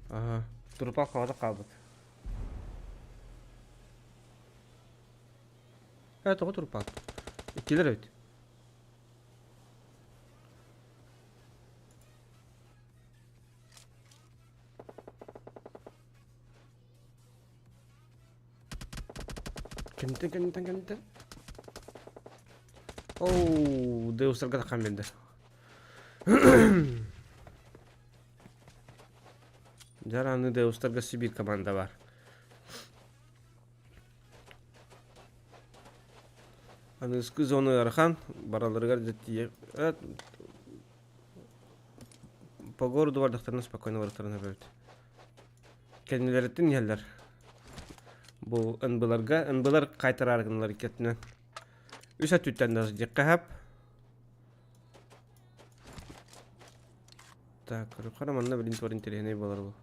Ага, трупа хаалбыт хаалбыт. Э, тоҕо турпаат? Иккилэр эбит. Кэнниттэн, кэнниттэн, кэнниттэн. Оу, Деустарга таххан биэрдэ. Дьар аны Деустарга Сибирь команда бар. Аныгыскы зона ыарахан, бараларыгар дьэ тиийэ по городу бардахтарына спокойно барыктарына эбит. Кэннилэриттэн иһэллэр. Бу НБ-ларга, НБ-лар хайтараары гыналар иккиэтинэн. Үс өттүттэн да диэххэ сөп. Так, көрүөххэ манна билин туор интэриэһинэй буолар бу.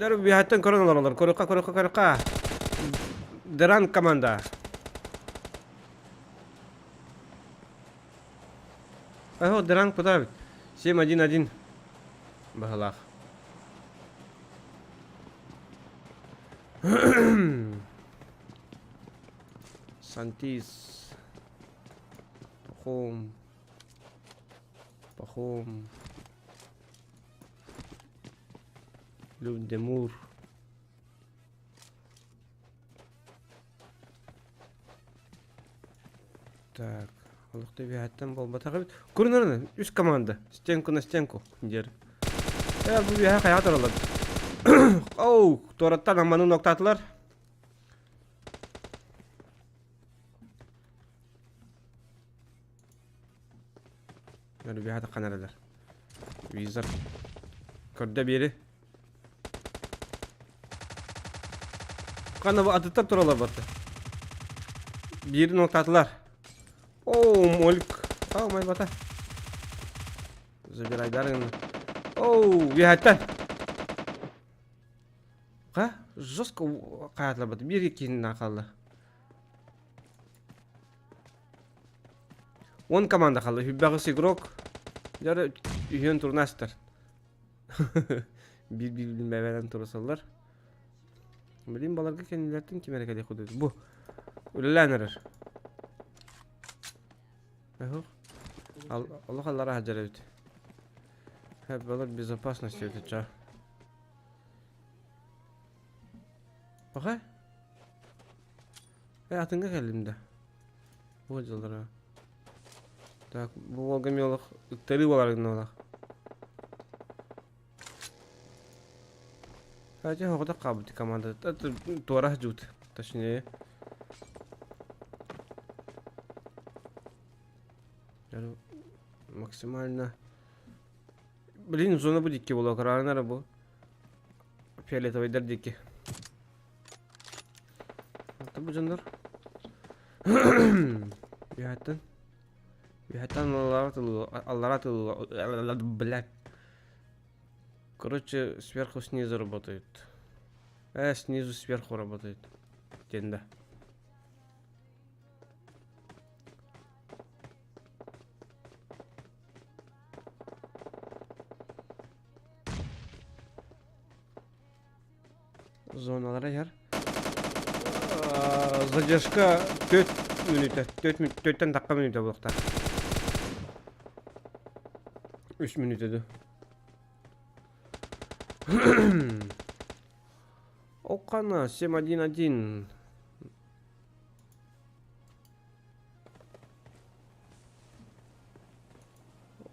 Дэр биһаттан көрөн олороллор. Көрүөххэ, көрүөххэ, көрүөххэ. Дыран команда. Ого, Дыран куда бит? 7-1-1. Баһылаах. Сантис. Пахом. Пахом. Люндемур. Так, олохто үөһэттэн буолбатах эбит. Көрүнэрин үс команда. Стенку на стенку диэр. Э, бу үөһэ хайа тураллар. Оу, туораттан амманы ноктаатылар. Өрүбүһэ таххан эрэлэр. Визор. Көрдө биэри. Ханна бу атыттар туралар батты. Биирин ноктаатылар. Оу, мольк. Оу, май бата. Забирайдарын. Оу, үөһэттэн. Ха, жестко хаатылар бата. Биир киһини хаалла. Он команда хаалла. Хүббэҕис игрок. Дьары үһүөн турнастар. Биир-биир билбэбэнэн турасаллар. Билин баларга кэннилэртэн ким эрэ кэлиэх курдук. Бу үлэлээн эрэр. Эһох. Олох аллара сылдьар эбит. Балар безопасности эбит ча. Баха? Э, атынга кэллим да. Бу дьыллара. Так, бу уолга эмиэ олох ыктарыы буолар гынналах. Хотя хоҕото хаалбыт команда. Туора жут, точнее. Максимально. Блин, зона бу дикки буолуо, кыраанара бу. Фиолетовыйдар дикки. Бу дьоннор. Үһэттэн. Үһэттэн аллара тылы, аллара тылы, блядь. Короче, сверху снизу работают. Снизу сверху работает. Тенда. Зоналара иһэр. Задержка 4 мүнүүтэ. 4 төрттэн тахха мүнүүтэ буолуохтаах. 3 мүнүүтэ дуу. Окана 7-1-1.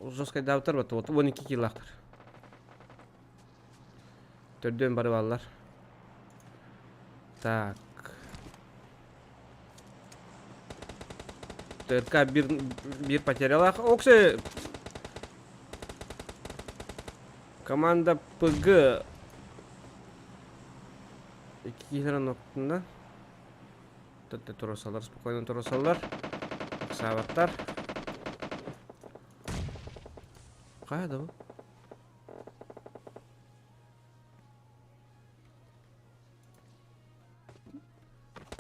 Жесткайдаабыттар вот вот 12 килаахтар. Төрдүөн бары бааллар. Так. ТРК бир, бир потерялах. Оксе! Команда ПГ. Икки киһилэрин оттунна. Турусалар, спокойно турусалар. Ыксаабаттар. Хайа да бу?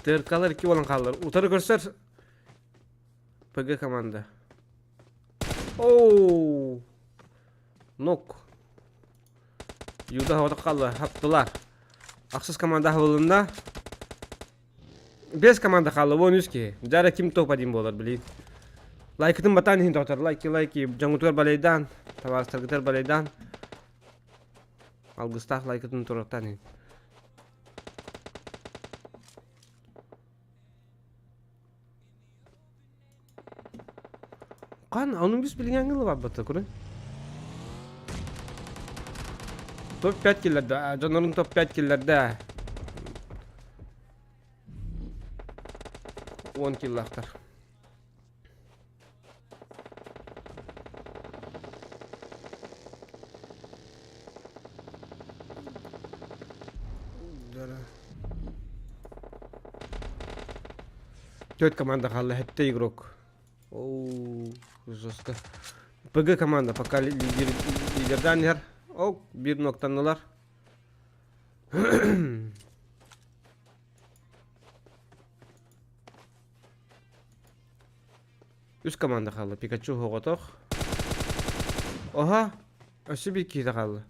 ТРКлар икки буолан хааллар. Утары көрсөр ПГ команда. Оу! Нок. Юда хаҕа хаалла, хаптылар. Ахсыс команда аһылынна. Бес команда хаалла, 13 киһи. Дьара ким топ-1 буолар, блин. Лайкытын батаан иһин тоқтар. Лайки, лайки. Дьоҥутугар балайдаан. Табаарыстаргытыгар балайдаан. Алгыстаах лайкытын турартаан иһин. Қан, onun biz билген аңгылы бар бата, көрін. Топ-5 киллерде, дьоннорун топ-5 киллерде. 10 киллахтар. Төрт команда хаалла, хэттэ игрок. Оу, жестко. ПГ команда пока лидер, лидердан иһэр. Ол биир ноктаннылар. Үс команда хаалла. Пикачу хоҕотох. Оха, өссө биир киһи хаалла.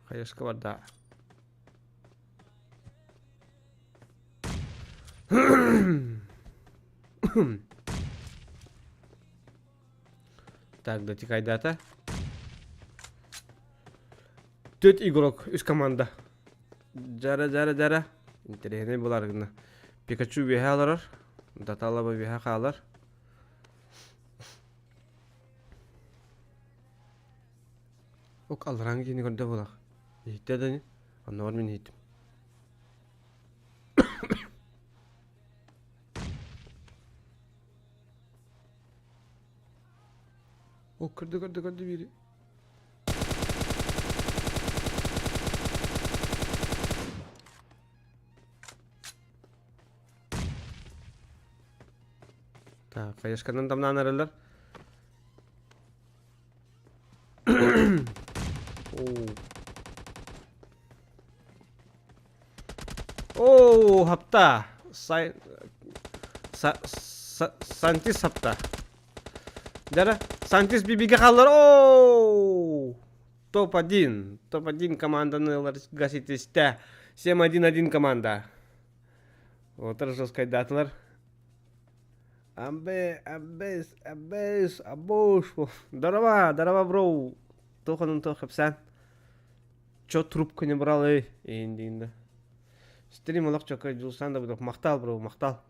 Хайаска барда. Так, дотикайдата. Төрт игрок, үс команда. Жара, жара, жара. Интэриэһинэй булар гына. Пикачу үөһэ олорор. Даталаба үөһэ хаалар. Ок аллараҥы киһини көрдө буолах. Иһиттэ да ини. Оннооҕор мин иһиттим. О, көрдө, көрдө, көрдө биири. Так, хаешканан тамнаан эрэллэр. Оо, хапта. Сай... Са... Са... Санти сапта. Дара. Сантис Бибигэ хааллар. Оу! Топ-1. Топ-1 команданы ыларга ситистэ. 7-1-1 команда. Отыр жесткайдаатылар. Амбе, аббес, аббес, абош. Здорово, здорово, бро. Туох онон туох кэпсээн. Чё трубку не брал, эй? Эйин Стрим олох чөкө Дьулсан да будок махтал, бро, махтал.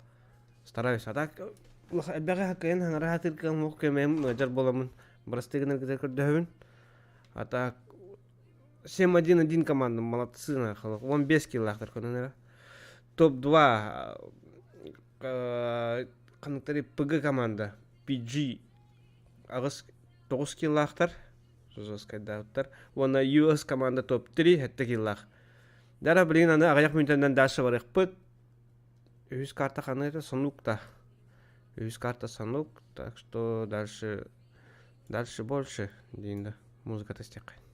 Стараюсь. А так, элбэҕи хаккайын хаҥара хатыр кыам көмөм ыадьар буоламмын бырастыы гынаргытыгар көрдөһөбүн. А так 7-1-1 команда молодцы нахуй. 15 киллаахтар көнөн эрэ. Топ-2 ханныктары ПГ команда PG аҕыс 9 киллаахтар жесткайдаабыттар уонна US команда топ-3 сэттэ киллаах. Дара блин аны аҕыйах мүнүүтэнэн дальше барыахпыт. Үһүс карта ханна это Санук та. Үһүс карта Санук, так что дальше дальше больше диин да музыката истиэххэ.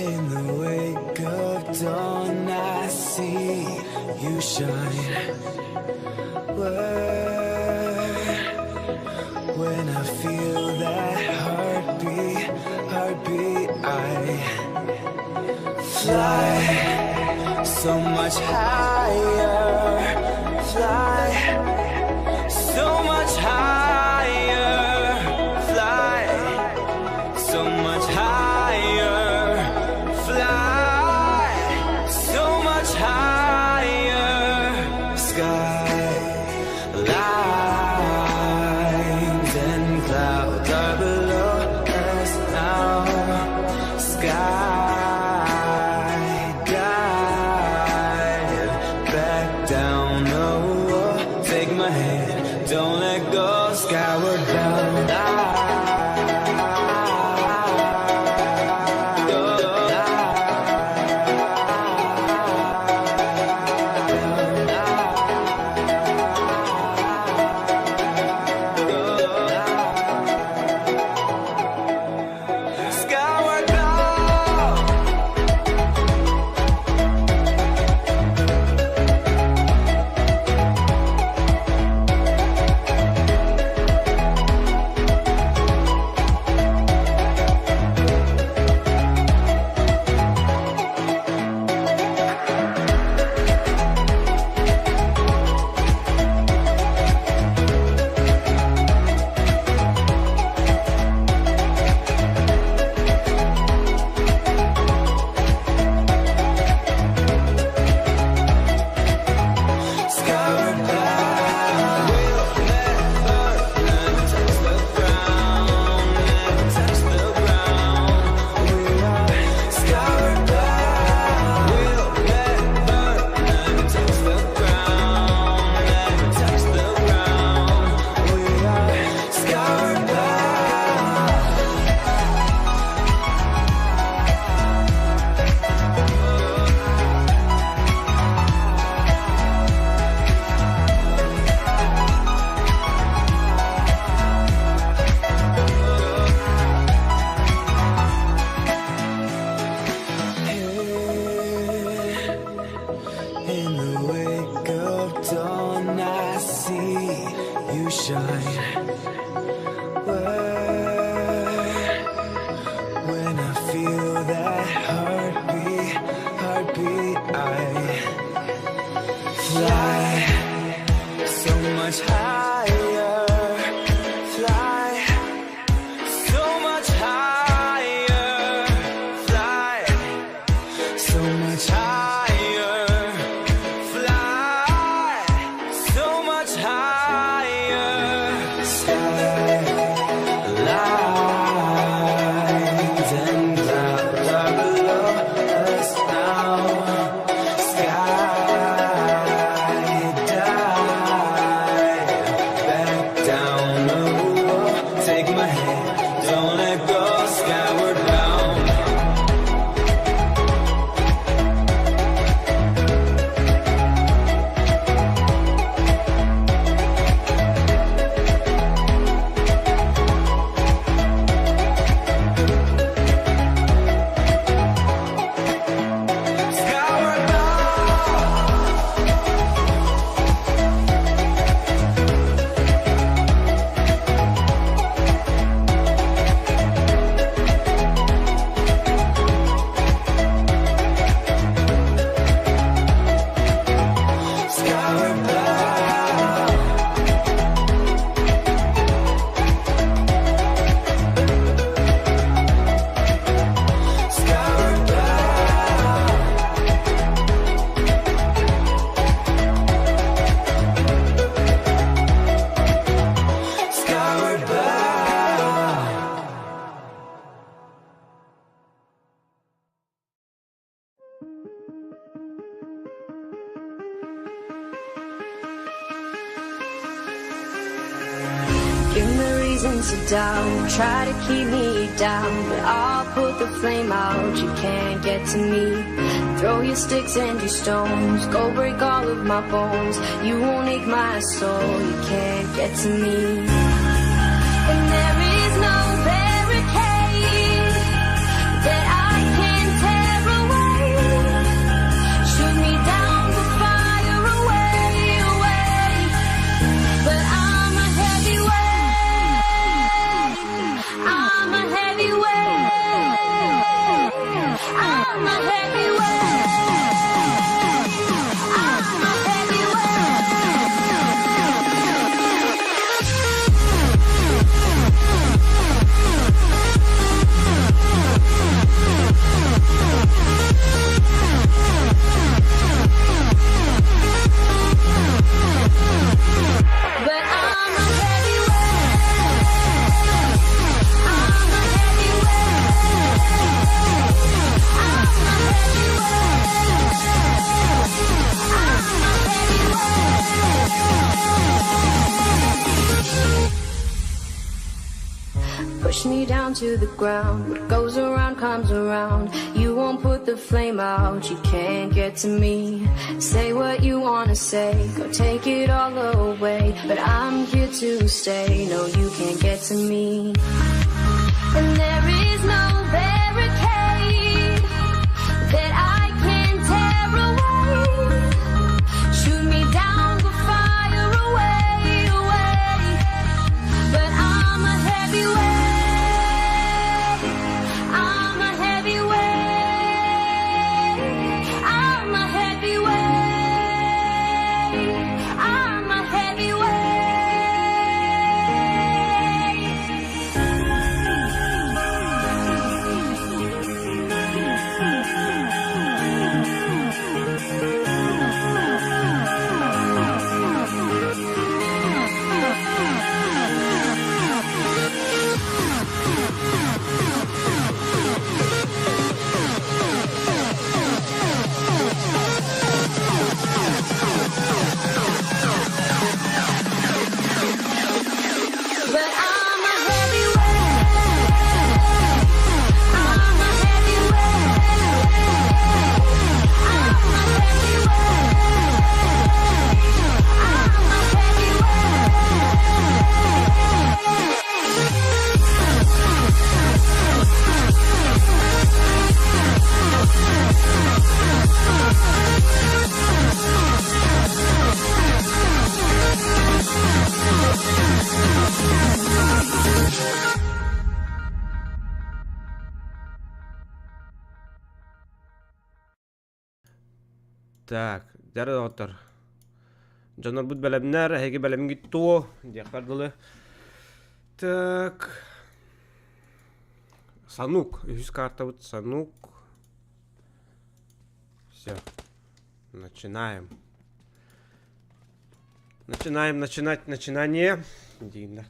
In the wake of dawn, I see you shine. When I feel that heartbeat, heartbeat, I fly so much higher. Fly so much higher. Fly so much higher. Fly so much higher. Sky lines and clouds are below us now. Sky dive back down. Oh, take my hand, don't let go. Skyward bound. Skyward bound. Skyward bound. We'll never, never touch the ground. Never touch the ground. We are skyward bound. We'll never, never touch the ground. Never touch the ground. We are skyward bound. In the wake of dawn, I see you shine. When I feel that heartbeat, heartbeat, I fly so much higher. Fly so much higher. Fly so much higher. Fly so much higher. Sky lines and clouds are below us now. Sky dive back down. Oh, take my hand, don't let go. Skyward bound. Skyward bound. Skyward bound. Skyward bound. Skyward bound. Give me reasons to doubt, try to keep me down, but I'll put the flame out. You can't get to me. Throw your sticks and your stones, go break all of my bones. You won't ache my soul, you can't get to me. And there is no barricade that I can tear. a heavyweight. I'm a heavyweight. But I'm a heavyweight. I'm a heavyweight. I'm a heavyweight. I'm a heavyweight. Push me down to the ground. What goes around comes around. You won't put the flame out. You can't get to me. Say what you wanna say. Go take it all away. But I'm here to stay. No, you can't get to me. And there is no barricade that I can tear away. Shoot me down, go fire away, away. But I'm a heavyweight. I'm a heavyweight. I'm a heavyweight. I'm a heavyweight. But I'm a heavyweight. I'm a heavyweight. I'm a heavyweight. I'm a heavyweight. Так, дьэ доҕоттор. Дьоннорбут бэлэмнэр, эһиги бэлэмҥит туо диэхпэр дылы. Так. Санук, үһүс картабыт Санук. Все. Начинаем. Начинаем начинать начинание. Дииннэр.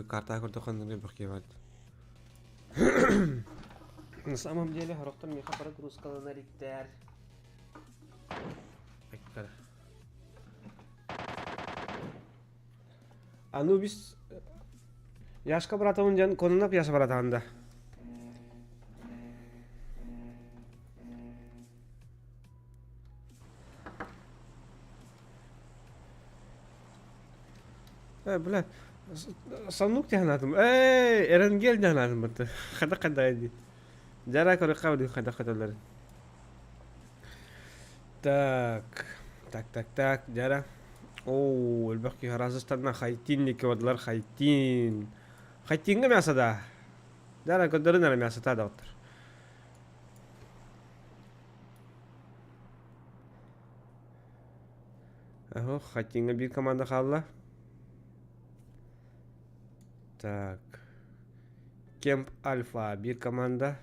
Картаа көрдөххө бөх На самом деле хорохтон миэхэ прогрузкаланар иттээр. Анубис Яшка братовын диэн Кононов Яша братаан да. Э, бля, Санук диэн Эй, Эренгел диэн аатым бытты. Хада хада дии. Дьара көрөххө били хада хадаларын. Так, так, так, так, дьара. Оо, элбэх киһи араастарынан хайтин диэки бардылар, хайтин. Хайтиҥҥа мясо да. Дьара көрдөрүн эрэ мясота доҕоттор. Аһы, хайтиҥҥа биир команда хаалла. Так. Кемп Альфа биир команда.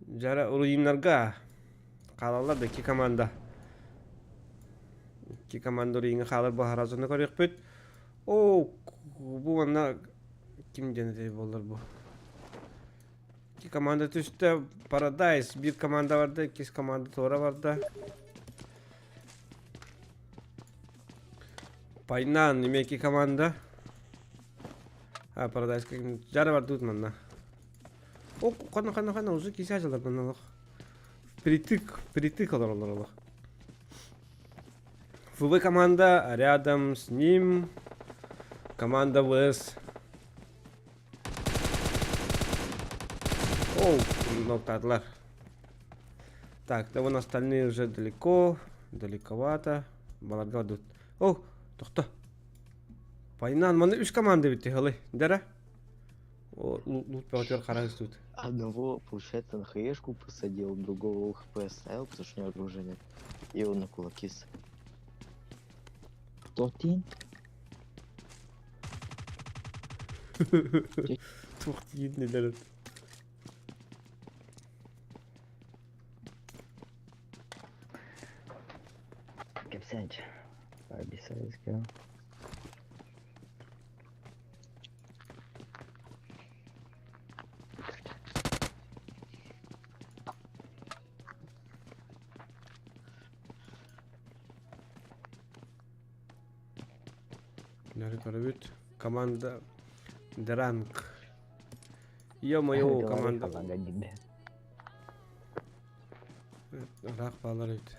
Дьара руиннарга хаалаллар да икки команда. Икки команда руиҥҥа хаалар баһаразыны көрүөхпүт. Оо, бу манна ким диэн этэй буоллар бу? Икки команда түстэ. Paradise биир команда барда, иккис команда туора барда. Пайнан эмиэ икки команда. А, Paradise дьара бардыбыт манна. О, ханна ханна ханна узун кисе ачалар манна олох. Впритык, впритык олороллор олох. ФВ команда, рядом с ним команда ВС. О, ноктаатылар. Так, да вон остальные уже далеко. Далековато. Баларга барбыт. О, тохто. Пайнан, маны үс команда битти, халы. Дара. О, лут бөҕөтүгэр хара ыстыбыт. Одного, получается, на хаешку посадил, другого ЛХП оставил, потому что у него оружия нет. И он на кулаки с... Тотин? Туох диир нелер. Кэпсээнчи. Обисайская. Нары көрөбүт. Команда Дранк. Ё-моё, команда. Ыраах баалар эбит.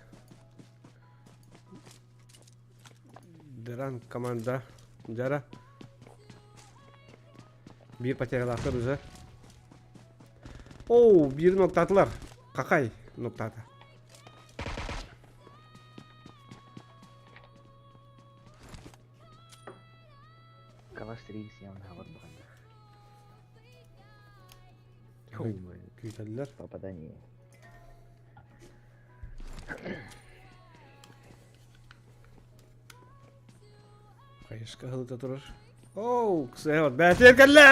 Дранк команда. Дьара. Биир потерялаахтар уже. Оу, биир ноктаатылар. Какай ноктаата. Калаш 3 явно хабар баҕайда. Күүтэллэр. Попадание. Хайыска ыһылыта турар. Оу, ксэһэ бээтиэр кэллэ!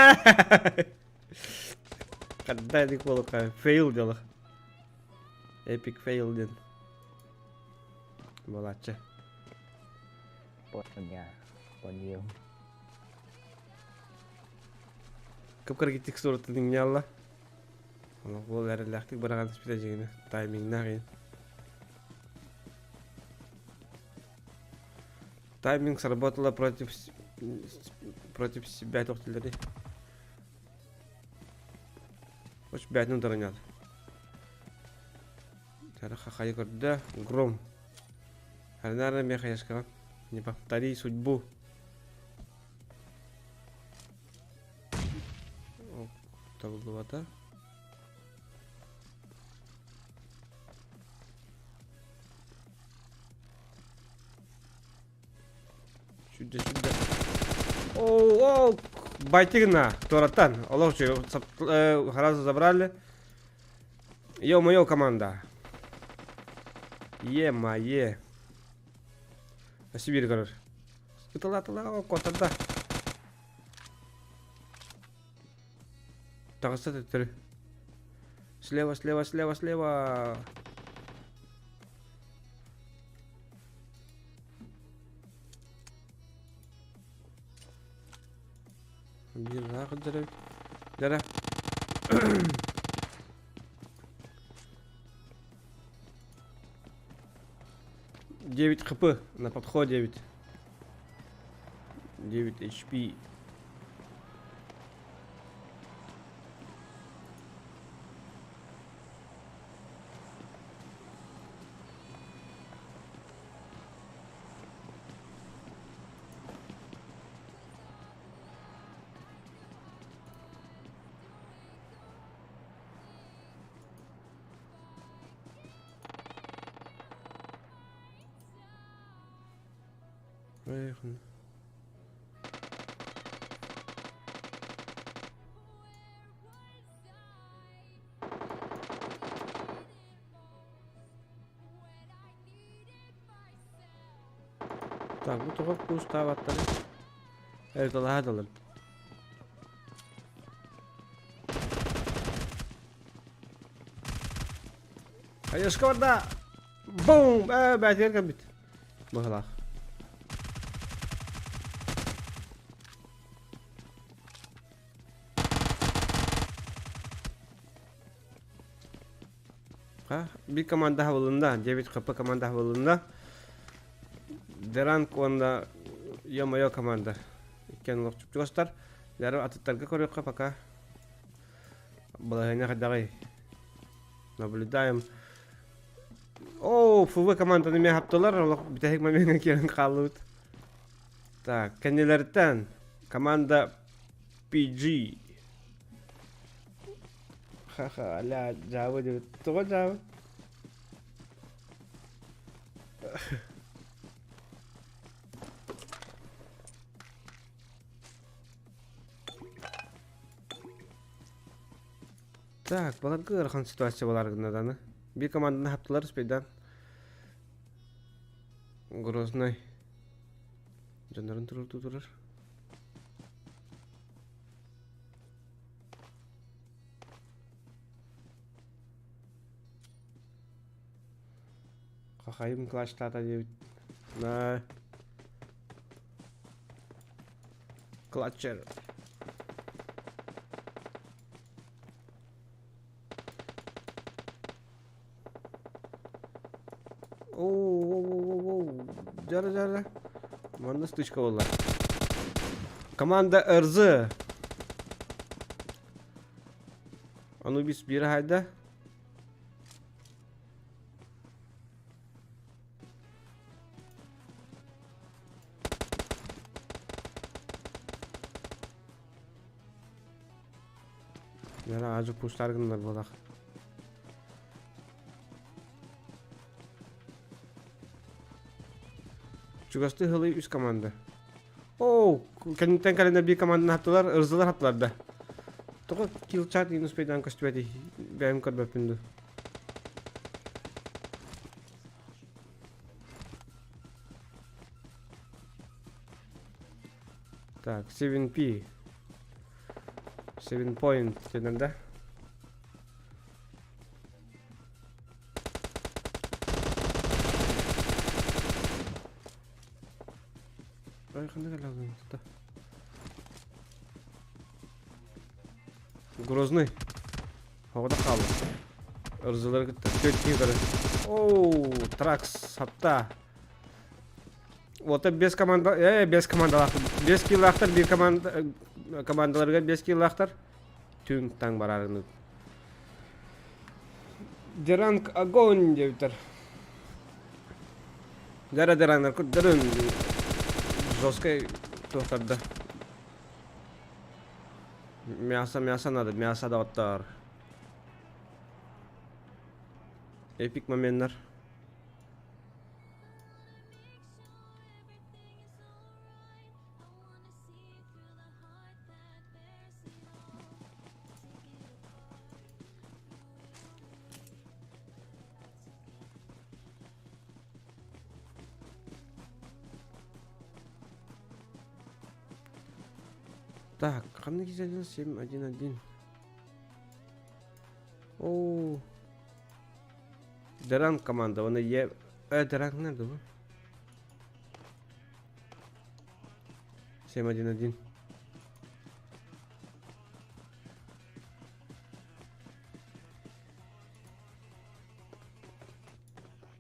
Хадда дик буолука фейл дьоло. Эпик фейл диэн. Буолааччы. Понял. Понял. Кып-кыра текстуратын иҥньалла. Олох буол эрэллээхтик быраҕан түспүтэ дьиҥинэ. Таймиҥнаах иһин. Тайминг сработала против против себя тохтуллары. Очень бээтин утарынньал. Тара хахайы көрдө. Гром. Харнара мехаяшкаҕа. Не повтори судьбу. Табыллыбата. Сюда, сюда. Оу, оу, байтигна, туораттан. Олох үчүгэй. Сразу забрали. Ё-моё, команда. Е-мае. Сибирь көрөр. Ытала, ытала, куотарда. Таҕыста төттөрү. Слева, слева, слева, слева. Биир ыраах илдьэр эбит. Дьэрэ. Девять хп на подходе ведь. 9 HP. Поехали. Так, бу тоҕо куустаабаттары? Эбит алаһа далар. Айашка барда! Бум! Ээ, бээтигэр кэлбит. Быһылаах. Биир команда хабылында, 9 ХП команда хабылында. Деранг уонна Ё-моё команда. Иккиэн олох чугастар. Лары атыттарга көрүөххэ пока. Балаһыанньа хайдаҕый? Наблюдаем. Оо, ФВ команданы эмиэ хаптылар, олох бүтэһик момеҥҥа киирэн хааллыбыт. Так, кэннилэриттэн команда PG. Ха-ха, аля, дьаабы диэбит. Тоҕо дьаабы? Так, баларга ыарахан ситуация болар гынаданы. Бир команданы хаптылар успейдан. Грозный. Дьоннорун турur турur. Хахайым клатчтаата диэбит. На. Клатчер. Оу, Жара, жара. Манна стычка буолла. Команда РЗ. Анубис биир хайда. Яра ажы пуштар гыннар болақ. Чугасты хылый үс команда. Оу, кэнниттэн кэлэннэр биир команданы хаптылар, ырзылар хаптылар да. Тоҕо килчат иин успейдаан көстүбэтий, бэйэм көрбөппүн дуу. Так, 7P. 7 point дэнэр да. Ой, ханна кэлэҕин Грозный. Оҕото хаалла. Ырзылары кытта. Төрт киһи көрөр. Оу, Тракс сапта. Вот без команда, э, без командалаах. Без киллаахтар, биир команда, командаларыгар без киллаахтар. Түҥ таҥ барарыны. Деранг огонь диэбиттэр. Дара дераннар курдарын жесткой туохтарда. Мясо, мясо надо, мясо да оттар. Эпик моменттар. Так, ханна киһи 7-1-1. Оо. Деран команда, оны е... Э, Деран nerede bu? 7-1-1.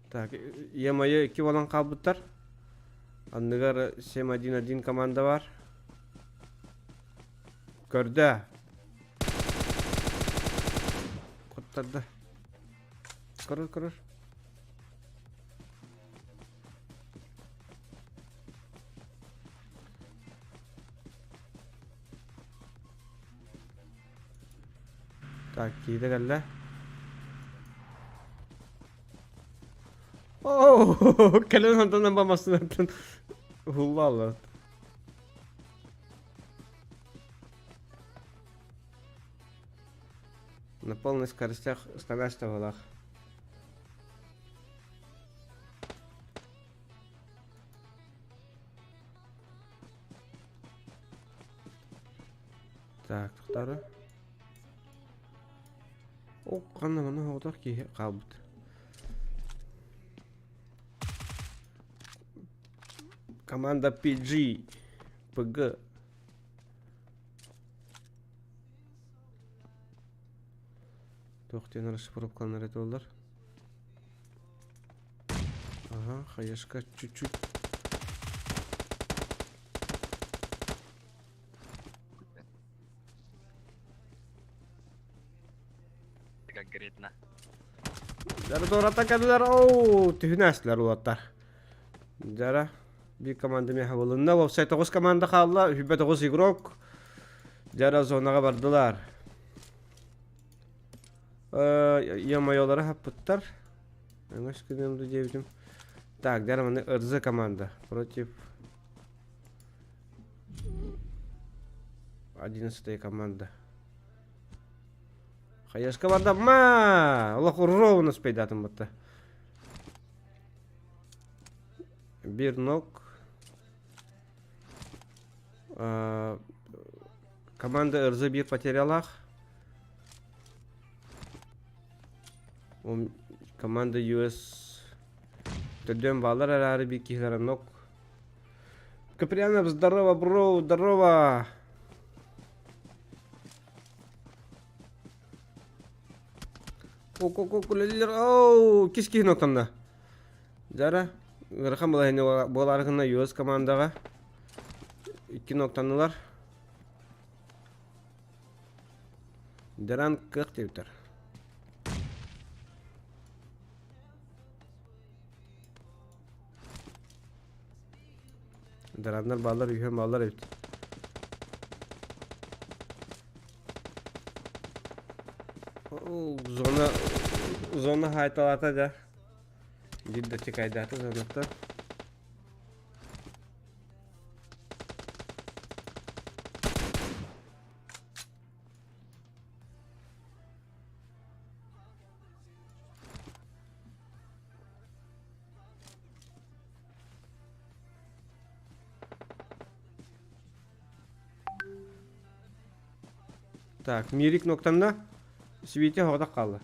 Так, Е-мое икки буолан хаалбыттар. Анныгар 7-1-1 команда бар. Көрдө. Куттарда. Көрөр, көрөр. Так, киирэ кэллэ. Оо, кэлэн онтон ба массыынаттан уһулла На полной скоростях станаштабалах. Так, тохтары. О, ханна маны оҕотох киһи хаалбыт. Команда PG. PG. Туох диэн расшифровкаланар этэ буоллар. Ага, хаешка чуть-чуть. Конкретно. Дьара туората кэллэр, оу, түһүнээстилэр уолаттар. Дьара, биир команда миэхэ булунна. Уопсай тоҕус команда хаалла, үһүбэ тоҕус игрок. Дьара зонаҕа бардылар. Е-мойолары хаппыттар. Өҥөс гыныам дуу диэбитим. Так, дьэ маны РЗ команда против 11 команда. Хаешка барда ма! Олох ровно спейдатым батта. Бир ног. Команда РЗ бир потерялах. Команда US төрдүөн баалар эрээри биир киһилэрэ нок. Каприанов, здорово, бро, здорово! Оу, кис киһи ноктанна. Жара, ыарахан балаһыанньа буолаары гына US командаҕа икки ноктаннылар. Деран кыах диэбиттэр. Дараннар бааллар, үһүөн бааллар эбит. Зона зона хаайталаата да. Биир да чекайдаата зонаттан. Так, Мирик ноктанна. Свите хоҕотох хаалла.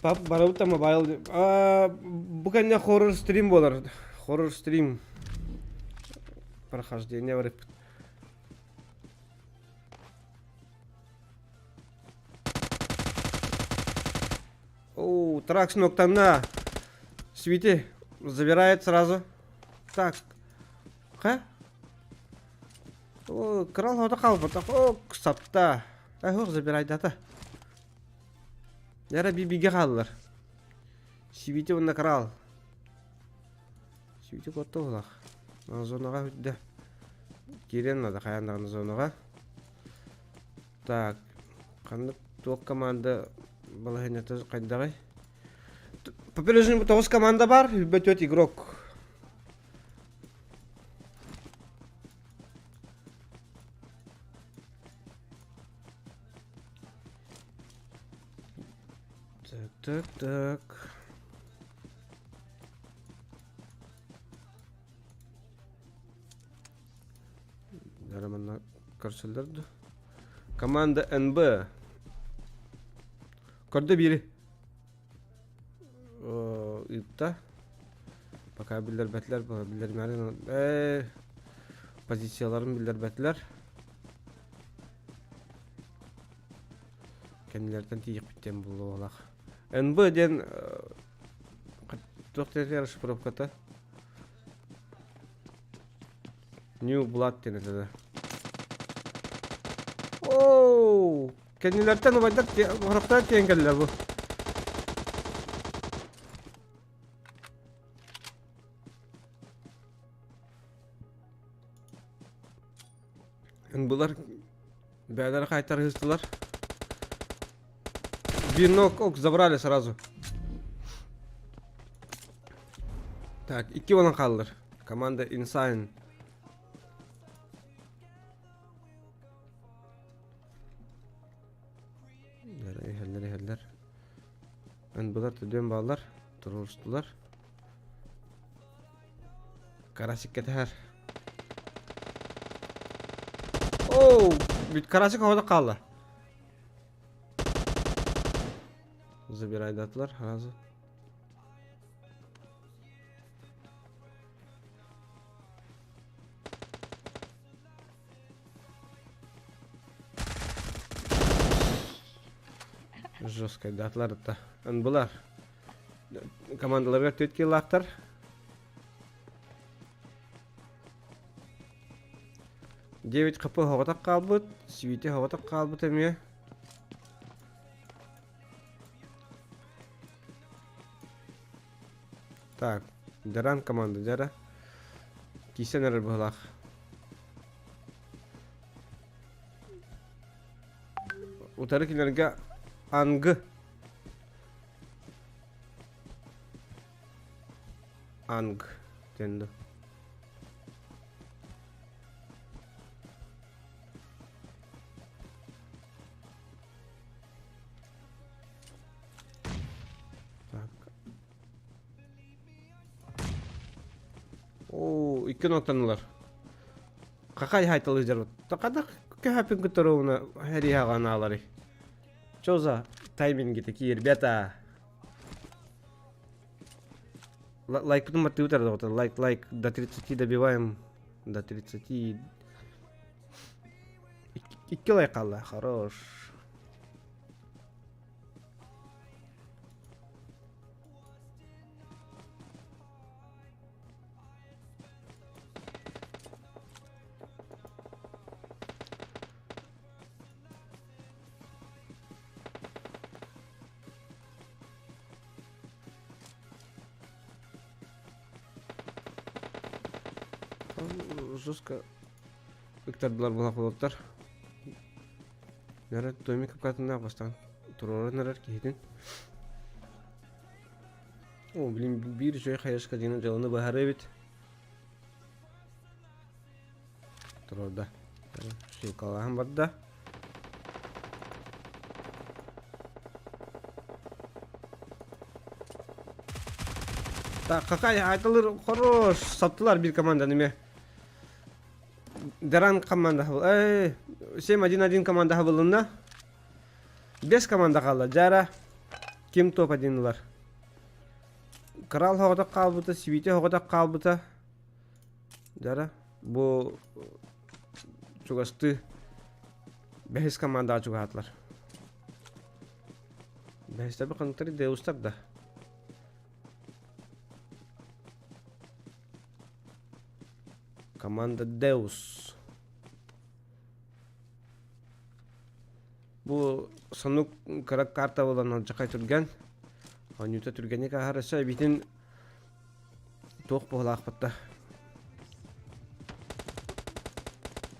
Пап барабыт мобайл бу кэннэ хоррор стрим буолар. Хоррор стрим прохождение барыппыт. Оу, Тракс ноктанна. Свити забирает сразу. Так. Ха? О, крал хода қалбыта. О, сапта. Эх, забирайдата. Яра бибиге қалдылар. Сибити онна крал. Сибити котты олақ. Зонаға хүдді. Кирен надо қаяндағын зонаға. Так, қанды туох команда балаһынята хайдаҕый? По-прежнему тоҕус команда бар, бөтөт игрок. Так, так, так. Манна көрсөллөр ду. Команда НБ. Көрдө бири. Ыытта. Пока биллэрбэтилэр, биллэрмэри позицияларын биллэрбэтилэр. Кэннилэртэн тиийиэхпиттэн булуолах. НБ диэн туох диэн расшифровката? New Blood диэн этэ да. Оу! Кэннилэртэн убайдар хорохтор тиэн кэллилэр бу. Булар бээлэр хайтарыһыстылар. Бинок ок забрали сразу. Так, икки болан хааллар. Команда Insane. Иһэллэр, иһэллэр. Ынбылар төдүөн бааллар, туруорустулар. Карасик кэтэһэр. Оу, бүт Карасик оҕото хаалла. Забирайдатылар сразу. Жесткая датлар да. Ынбылар. Командаларга төт киллаахтар. Девять хп хоҕотох хаалбыт, Свити хоҕотох хаалбыт эмиэ. Так, Даран команда дьара. Кисэн эрэр быһылаах. Утары кинилэргэ Ангы. Анг диэн дуу. Так. Оо, икки нотанылар. Какай хайталы жарбыт. Такада көһөпүн кытары хәрияға аналары. Что за тайминги такие, ребята? Лайк потом от лайк, лайк, до 30 добиваем. До 30. Икки лайк қалла, хорош. Жестко ыктардылар булах болоттар. Нара Томик катына бастан туророн эрэр киһитин. О, блин, биир үчүгэй хайышка диэн дьаланы быһара эбит. Турорда. Шилкалаһан барда. Так, какая айтылыр хорош. Саптылар бир команданы ме. Даран команда Эй, 7-1-1 команда хабылынна. Бес команда қалды. Жара ким топ-1 ылар? Крал хоҕотох хаалбыта, Свите хоҕотох хаалбыта. Жара бу чугастыы бэһис командаҕа чугаһаатылар. Бэһистэби хантары Деустар да. Команда Деус. Бу сонук кыра карта буолан алдьархай түргэн. Оонньуута түргэнник ааһар өссө эбиитин туох буолаахпытта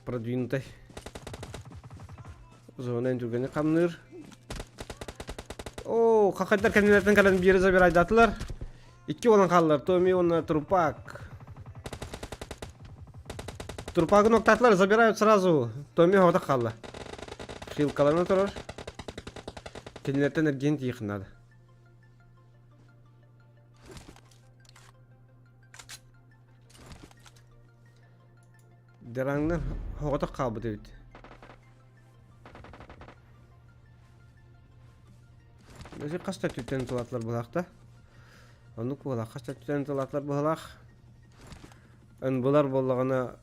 продвинутай зона түргэнник хамныыр. Оо, хахайдар кэннилэртэн кэлэн биэри забирайдаатылар. Икки буолан хааллар. Томи уонна Трупак. Трупагын октаатылар, забирают сразу. Томи хоҕотох хаалла. Хилкалана турар. Кинилэртэн эргиэн тиийиэххин наада. Дараҥнар хоҕотох хаалбыт эбит. Өзү хас да өттүттэн тылаатылар быһалаах да. Оннук буолаах хас да өттүттэн тылаатылар быһалаах. Ынбылар буоллаҕына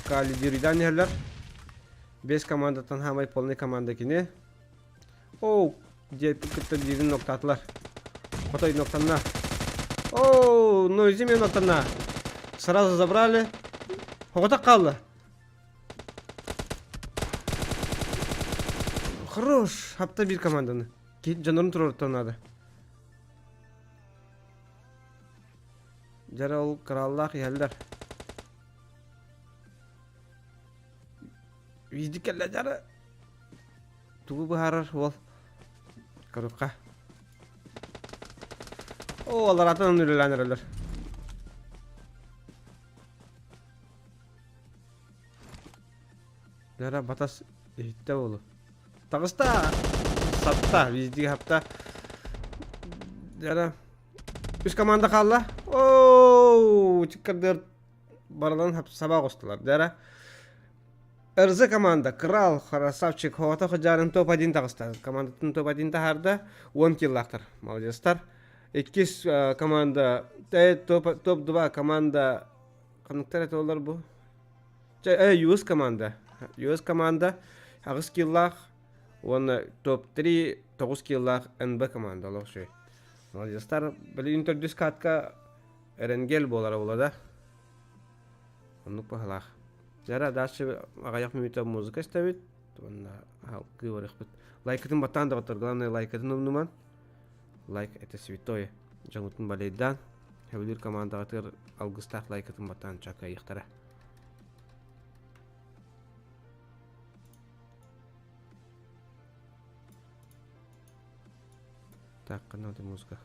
пока лидерыйдаан иһэллэр. Бес командаттан хаамай полный команда кини. Оу, диэппит кытта биирин ноктаатылар. Хотой ноктанна. Оу, Нойзи мен ноктанна. Сразу забрали. Хоҕотох хаалла. Хорош! Хапта биир команданы. Дьоннорун туруоруттан наада. Дьэ ол кырааллаах иһэллэр. Визди кэллэ дьара. Тугу быһаарар уол? Көрүөххэ. О, аларатан үлэлээн эрэллэр. Дара батас иһиттэ буолу. Таҕыста! Сатта, везде хапта. Дара үс команда хаалла. Оу, чыккардыр барылан саба оҕустулар. Дара РЗ команда, Крал, красавчик, Хоото Хыдьаарын топ-1 таҕыста. Командатын топ-1 таһаарда, 10 киллаахтар. Молодецтар. Иккис команда, топ-2 команда Ханныктар этэ олор бу? Чэ, э, ЮС команда. ЮС команда аҕыс киллаах уонна топ-3 тоҕус киллаах НБ команда олох үчүгэй. Молодецтар, билигин төрдүс катка Эренгел буолара була да. Оннук баһылаах. Дьара дальше аҕыйах мүнүүтэ музыка истэбит уонна халкыы барыахпыт. Лайкытын баттаан доҕоттор, главное лайкытын умнуман. Лайк это святое. Дьоҥутун балейдаан, сөбүлүүр командаҕытыгар алгыстаах лайкытын баттаан чакайыахтара. Так, канал музыка.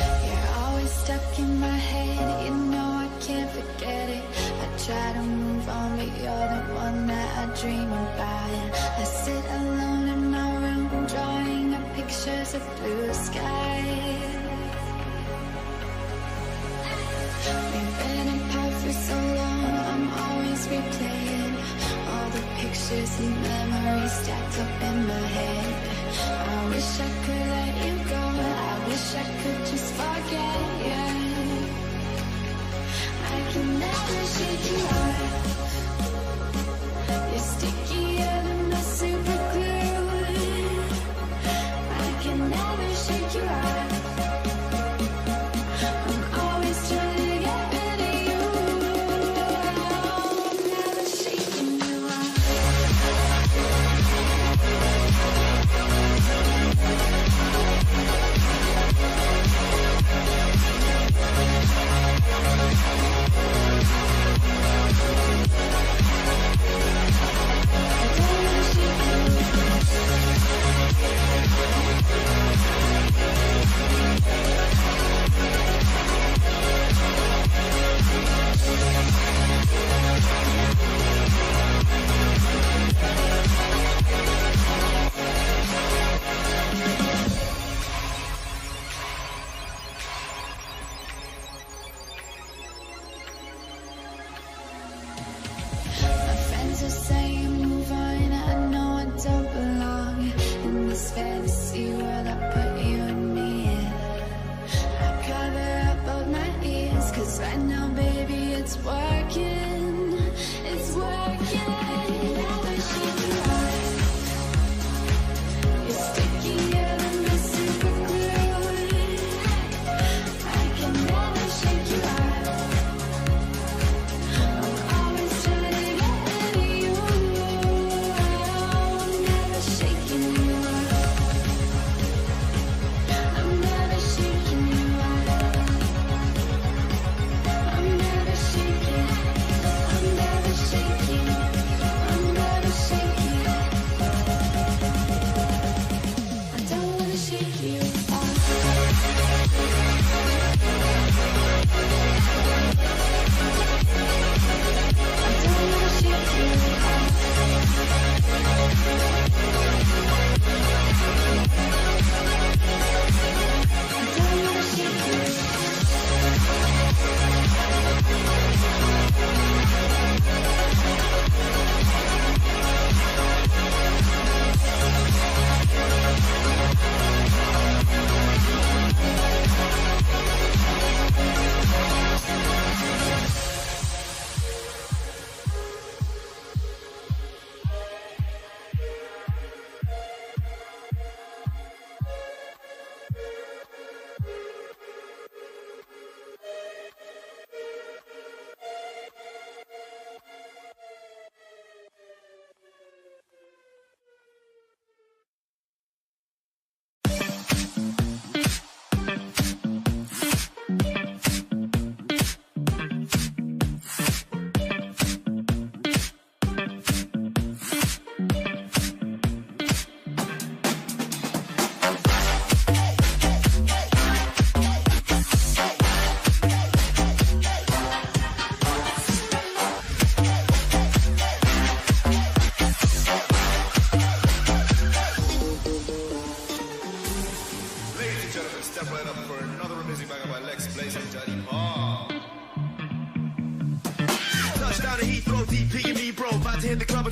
You're always stuck in my head, you know I can't forget it. I try to move on, but you're the one that I dream about. I sit alone in my room, drawing up pictures of blue skies. We've been apart for so long, I'm always replaying all the pictures and memories stacked up in my head. I wish I could let you go, I wish I could just forget you. I can never shake you off. You're stickier than the super glue. I can never shake you off. I'm always trying to get rid of you. I'm never shaking you off.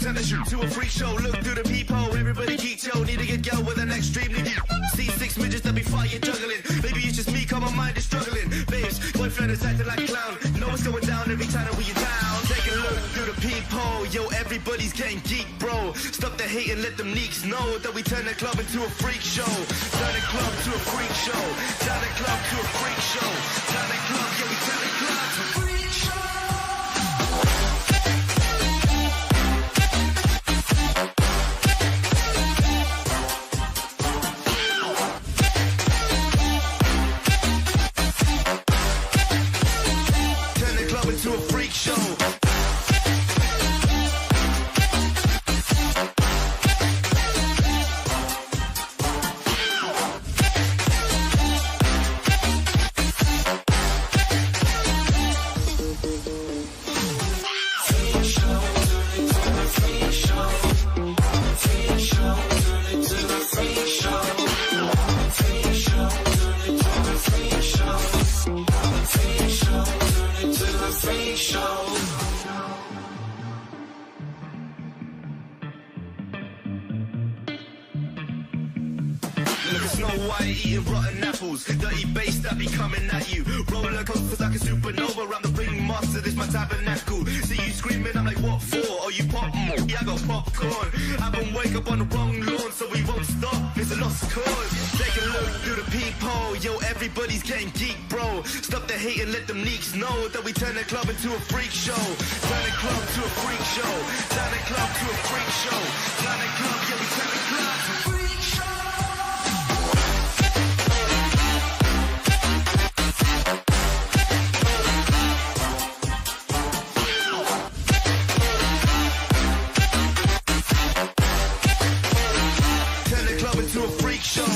Turn the shoot to a freak show. Look through the peephole. Everybody geek yo. Need to get go with an extremely deep. See six midgets that be fire juggling. Maybe it's just me, cause my mind is struggling. Babes, boyfriend is acting like a clown. Know what's going down every time that we down. Take a look through the peephole. Yo, everybody's getting geek, bro. Stop the hate and let them neeks know that we turn the club into a freak show. Turn the club to a freak show. Turn the club to a freak show. Turn the club, yeah, we turn the club to a freak show. Turn the club into a freak show. Look at Snow White eating rotten apples. Dirty bass that be coming at you. Roller coasters like a supernova. I'm the ringmaster, this my tabernacle. See you screaming, I'm like, what for? Oh, you pop? Yeah, I got popcorn. I've been wake up on the wrong lawn, so we won't stop. It's a lost cause. Take a look through the peephole. Yo, everybody's getting geek, bro. Stop the hate and let them neeks know that we turn the club into a freak show. Turn the club to a freak show. Turn the club to a freak show. Turn the club, yeah, we turn the club to a freak show. Turn the club into a freak show.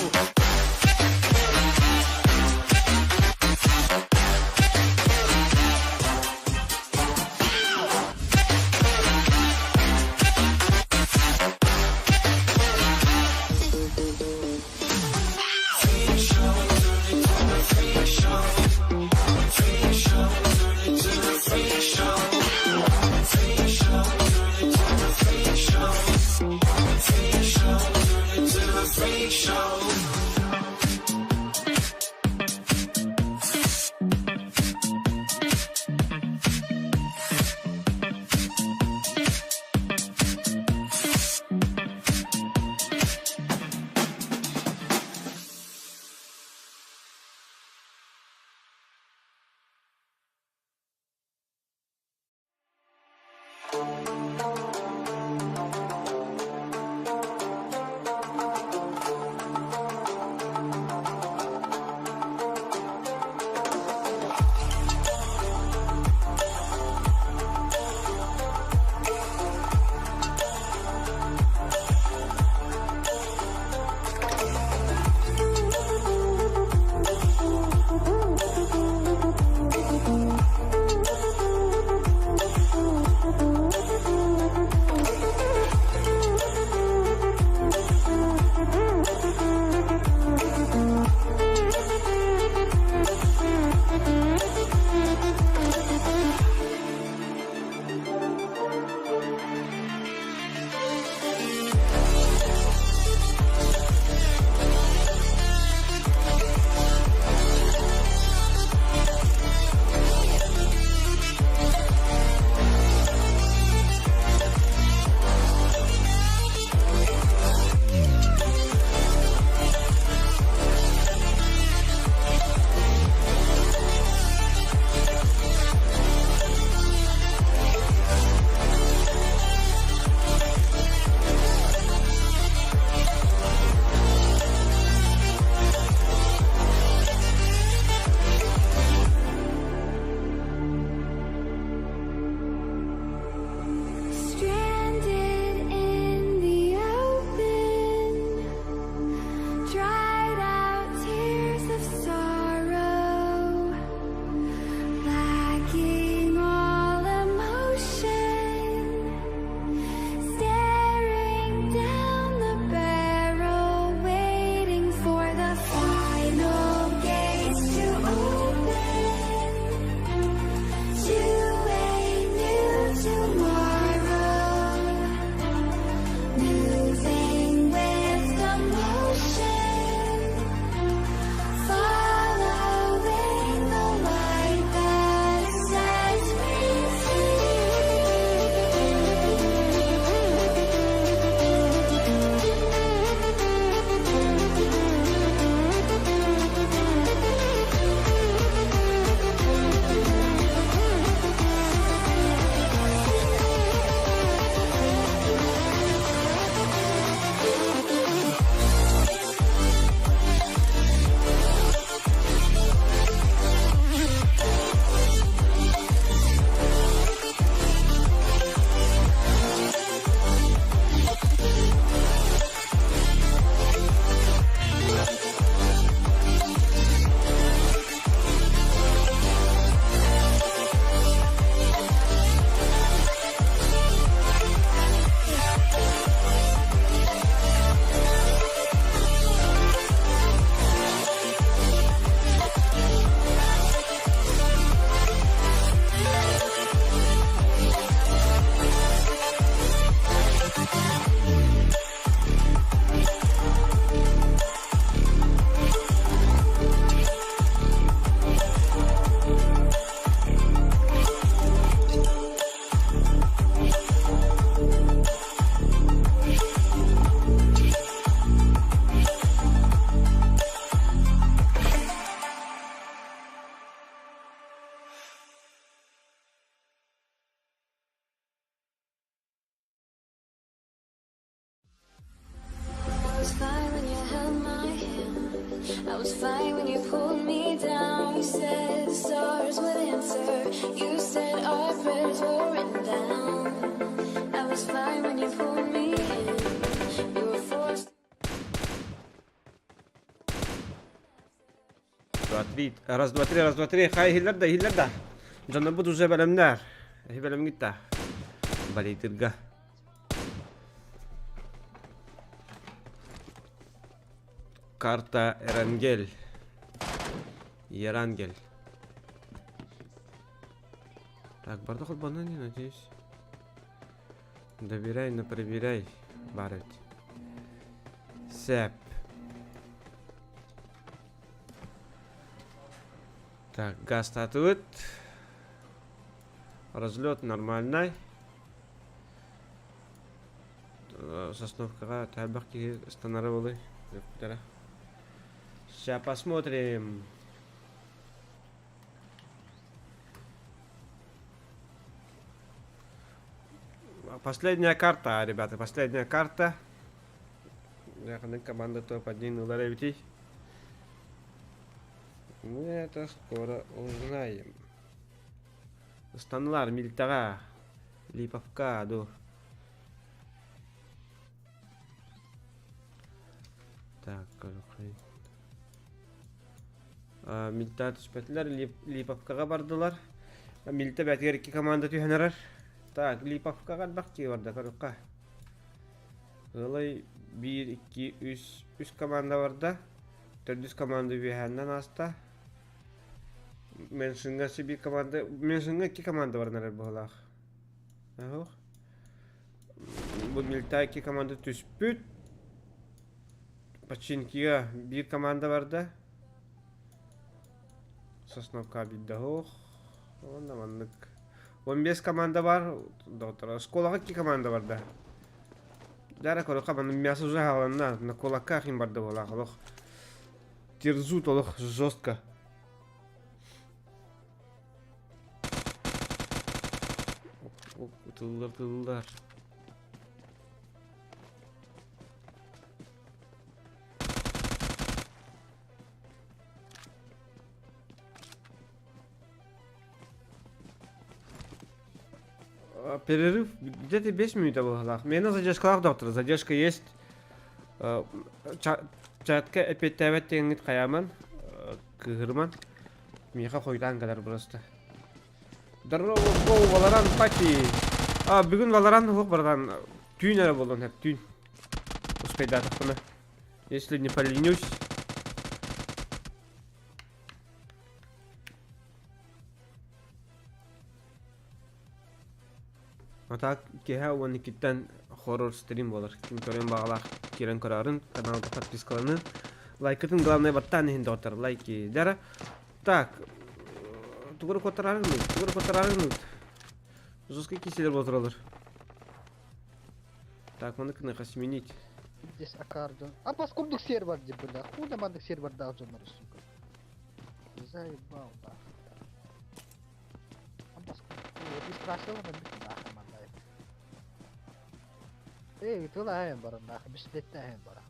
I was fine when you pulled me down. You said the stars would answer. You said our prayers were written down. I was fine when you pulled me in. You were forced. Два, три, раз, два, три, раз, два, три. Хай иһиллэр да, иһиллэр да. Дьоннорбут уже бэлэмнэр. Эһи бэлэмҥит да. Балейтырга. Карта Эрангель. Ерангель. Так, бардак холбонно не, надеюсь. Доверяй, но проверяй. Бар эбит. Сэп. Так, газ татыбыт. Разлет нормальный. Сосновкаҕа таайбах киһи ыстанара буолуй. Сейчас посмотрим. Последняя карта, ребята, последняя карта. Команда топ-1 ылар эбитий. Мы это скоро узнаем. Ыстанылар Мильтаҕа, Липовка ду. Так, Мильта түспэтилэр, Липовкаҕа бардылар. Мильта бээтигэр икки команда түһэн эрэр. Так, Липовкаҕа элбэх киһи барда, көрүөххэ. Ыалай биир, икки, үс, үс команда барда. Төрдүс команда үөһээннэн ааста. Меншиҥҥа биир команда, Меншиҥҥа икки команда баран эрэр быһыылаах. Оһох. Бу Мильта икки команда түспүт. Починкига биир команда барда. Сосновка биирдэ оһох. Уонна маннык. 15 команда бар. Доҕотторо, оскуолаҕа икки команда барда. Дара көрөххө манна мясо уже хааланна, на кулакка хим барда буолаах олох. Терзут олох жестко. Тыллар тыллар. Перерыв где-то 5 минут быһалаах. Миэнэ задержкалаах доктор, задержка есть. Чатка эппиэттээбэт диэҥҥит хайааман, кыыһырыман. Миэхэ хойутаан кэлэр просто. Здорово, го, Валоран пати. А, бүгүн Валоран уһук братан. Түүн эрэ буолуон сөп, түүн. Успейдаатахпына. Если не поленюсь. А так киэһэ уон иккиттэн хоррор стрим буолар. Ким көрүөн баҕалаах киирэн көрөөрүн, каналга подпискаланын. Лайкытын главное баттаан иһин доҕоттор, лайки дара. Так, тугу куоттараарыҥ тугу куоттараарыҥ Жесткий киселер буола тураллар. Так, маны кыныха сменить. Здесь Акардо. А поскольку сервер где бля? Хуй маннык сервердаах дьоннор, сука. Заебал, да. А поскольку регистрация на нахуй мандай. Эй, тылаайын баран нахуй, бисилеттээйин баран.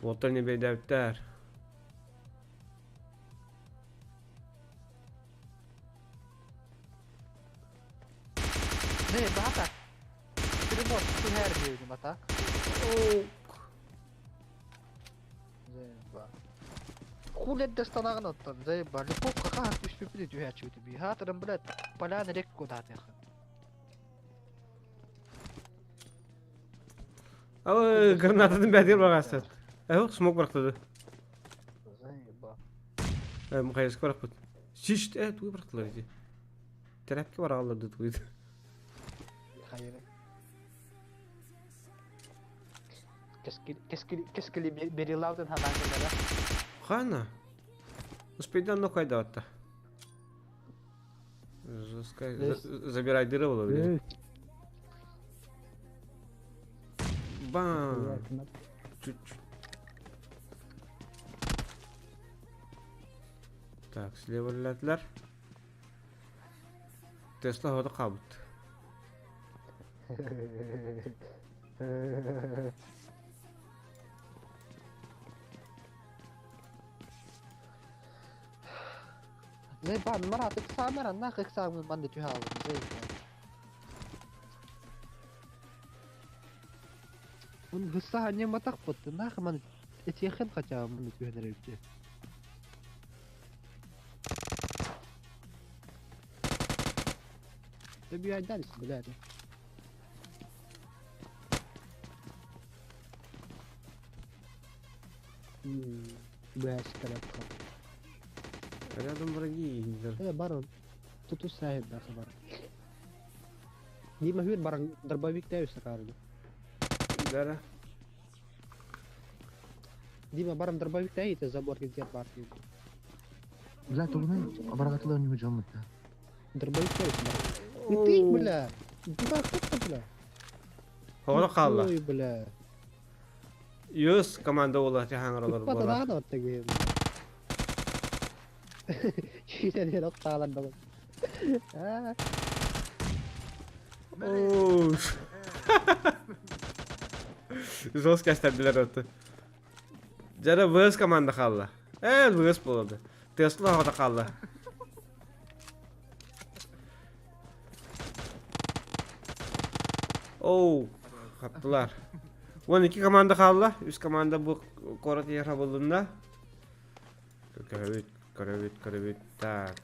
Уолтар не бэйдээбиттэр. Не, бата. Перенос түһэр диэбитим, а так? Заеба. Хули дэстанаҕын оттон, заеба. Липов хаһан түспүппүт түһээччибит би. Хаатырым, блядь, поляны рек кудаатыахын. Ой, гранататын бәдир багасыт. Эһ, смок бырахтыды. Заеба. Э, Михаилска бырахпыт. Сиш, э, тугу бырахтылар ити. Тэрээпкэ барааллар да тугуй. Хайыр. Кэскили берилаутын ханаан кэлэрэ. Хана. Успейдан но кайда Жестко. Забирай дыры было. Бам! Чуть-чуть. Так, слева ләтләр. Тесла хода кабыт. Заебан, Марат, ыксаамара, нах ыксаамын манна түһэ алым, заебан. Он гысаха не матахпыт, нах ман этиэхин хотя бы манна түһэн эрэ Ты блядь. Бэс коробка. Рядом враги Индер. Э, барон. Тут усайд да хабар. Дима хүр баран дробовик тәү сакарды. Да. Дима баран дробовик тәй это забор где бар. Бля, тугунай абаргатылар не жаммыт да. Дробовик тәү бар. И ты, бля. Дурак, кто бля? Хоро қалла. Ой, бля. Юс команда ола тихаңралар Ыппата бола. даҕаны оттогин. Киирэн охтаалар да. Аа, Оу. Жестко оставили роту. Жара ВС команда қалла. Э, ВС болады. Тесла хода қалла. Оу, хаптылар. 12 команда қалла. 3 команда bu корот яра болдunda. Көрөбүт, көрөбүт, көрөбүт. Так.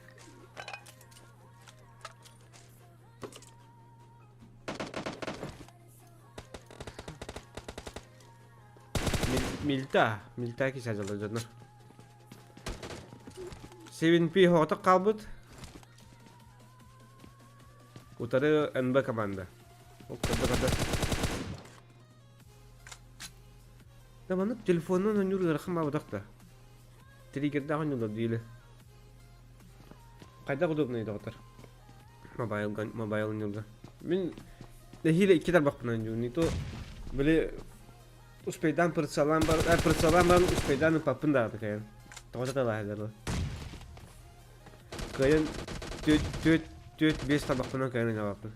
Милта, Милта ки сажалар жонор. 7P хоғытық қалбыт. Утары НБ команда. Ол көрді көрді. Да маны телефоннан ойнуур ыарахан баабатах да. Триггердаах ойнуулар диили. Хайдах удобный доҕоттор. Мобайл мобайл ойнуулга. Мин нэһиилэ икки тарбахпын ойнуубун. Не то били успейдаан прицеллаан бар, э, прицеллаан баран успейдаан ыппаппын даҕаны кыайан. Тоҕо саталаһалар Кыайан түөрт түөрт түөрт биэс тарбахпынан кыайан ойнообоппун.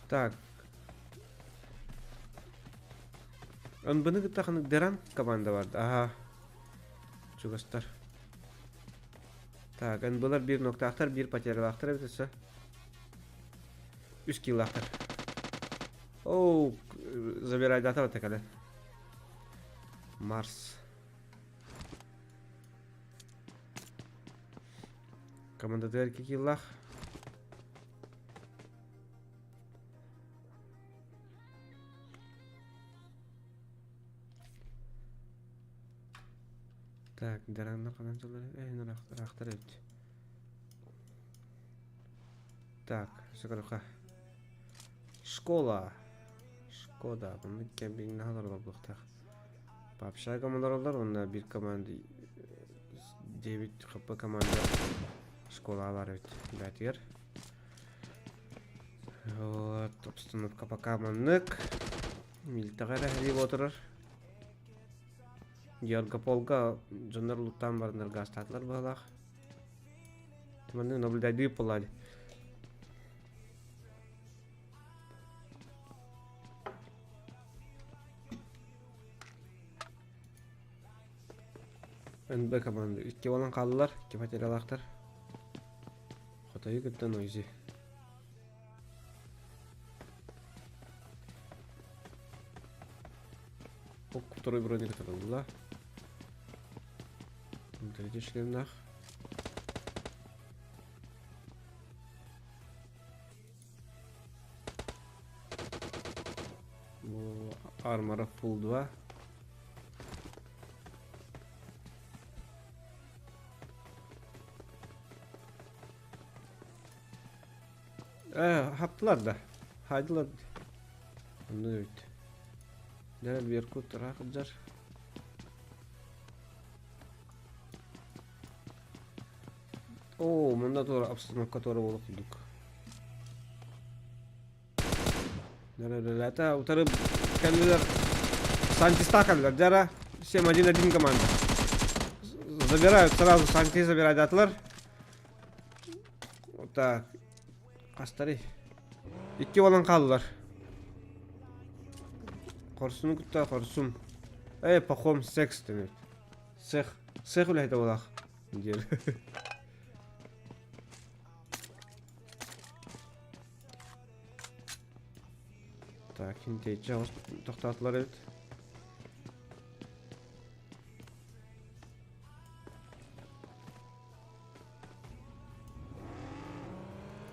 Так. Ынбыны кытта ханнык Деран команда бар. Аха. Чугастар. Так, НБлар биир ноктаахтар, биир потерялаахтар эбит өссө. Үс киллаахтар. Оу, забирайдата бата кэлэн. Марс. Командатыгар икки киллаах. Так, дараннар ханан сыллар эһин ыраахтар эбит. Так, сыкырыха. Школа. Шкода. Маннык кемпиҥҥэ олорор буолуохтаах. Пообщайга олороллор уонна биир команда 9 хп команда школа бар эбит бээтигэр. Вот, обстановка пока маннык. Милтаҕа эрэ сэлии отырар. Георгополга дьоннор луттаан бараннар гаастаатылар быһалаах. Маннык наблюдайдыы буоллаали. НБ команда икки буолан хааллылар, икки потерялаахтар. Хотойу кытта Нойзи. Второй броник ылла. Третий шлемнах. Бу армора full 2. Э, хаптылар да. Хайдылар. Онно эбит. Дьэ, Беркут ыраах сылдьар. Оо, манна туора обстановка туора буолуох курдук. Дьэ, утары кэллилэр. Сантиста кэллилэр. Дьара 7-1-1 команда. Забирают сразу Санти забирайдаатылар. Вот так. Хастарый. Икки буолан хааллылар. Хорсуну кытта хорсун. Эй, пахом секс дэнэр. Цех, цех үлэһитэ буолаах диир. Так, хинтейчи аҕыс тохтоотулар эбит.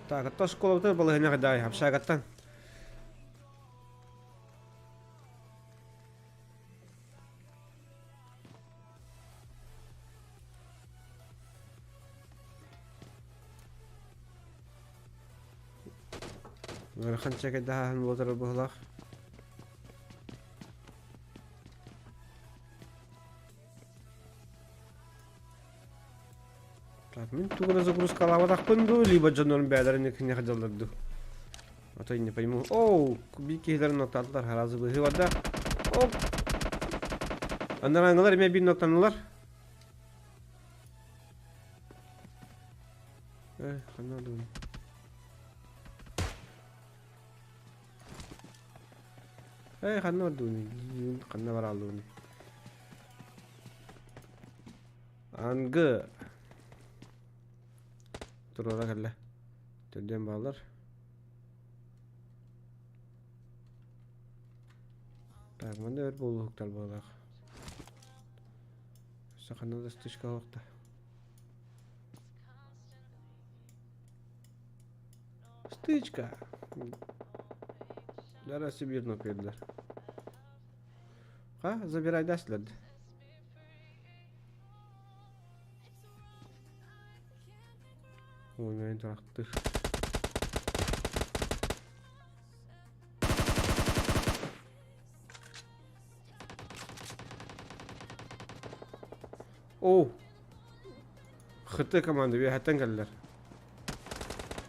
Так, аттан школабытыгар балаһыанньа хайдаҕай? Общагаттан. Ыарахан чэкэйдэһээһин буолар быһылаах. Так, мин тугу да загрузкалаабатахпын дуу, либо дьоннорум бэйэлэрин киниэхэ дьаллар дуу. А то я не пойму. Оу, биир киһилэрин ноктаатылар, харазы быһыы барда. Оп! Анарааҥылар эмиэ биир ноктаннылар. Э, ханна дуу? Э, ханна бардууный? Ханна барааллууный? Ангы туруора кэллэ. Төрдүөн бааллар. Так, манна өр буолуһуктар буолаах. Сахана да стычка оҕта. Стычка. Дара Сибирно күйділер. Ха, забирай даслерді. Ойнайын тұрақтыр. О! ХТ команда үөһэттэн кэллэр.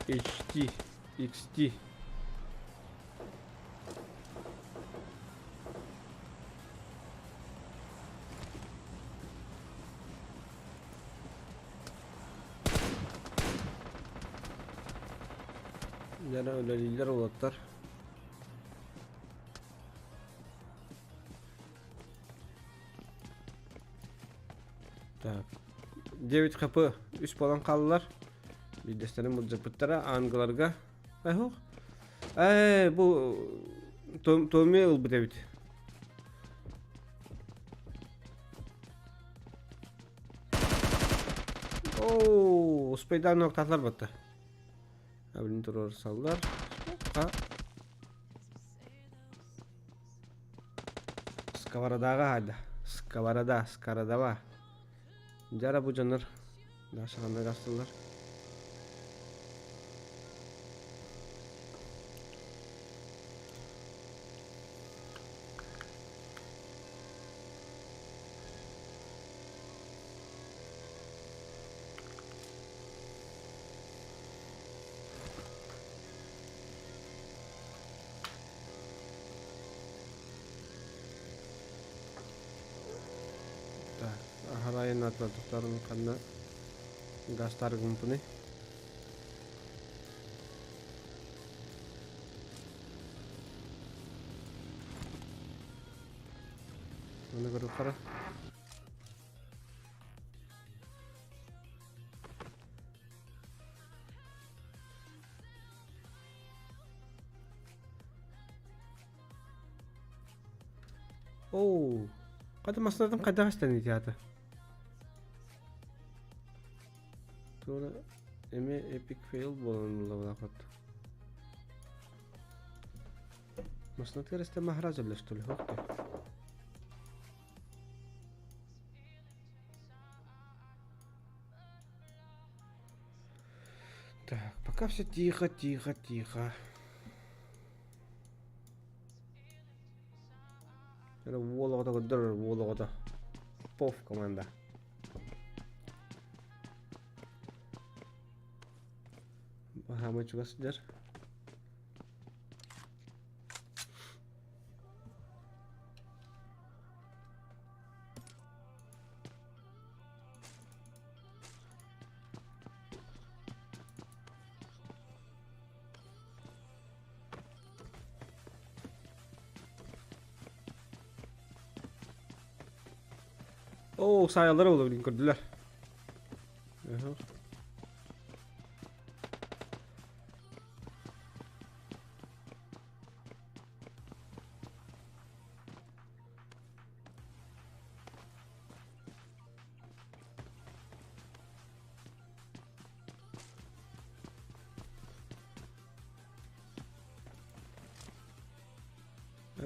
HT, XT. Дьэ үлэлииллэр уолаттар. Так. 9 хп үс буолан хааллылар. Биирдэстэрин былдьаппыттара англарга. Эһох. Ээ, бу Томми ылбыт эбит. Оу, успейдаан ноктаатылар батта. Абилин туруорсаллар. А. Сковородаҕа хаайда. Сковорода, скородова. Дьара бу дьоннор Дашаҕаннык астыллар. Так, аһарайын атлатыктарын ханна гастар гымпыны. Оны көрүп қара. Оу, қайда машинадан қайда қаштан театр? Тура эме эпик фейл болан лабалақат. Машинатгар исте махаража что ли, хокте. Так, пока все тихо, тихо, тихо. Уол оҕото көрдөр, уол оҕото. Пов команда. Баһаамай чугас сылдьар. Оо, саайаллара буолла билигин көрдүлэр.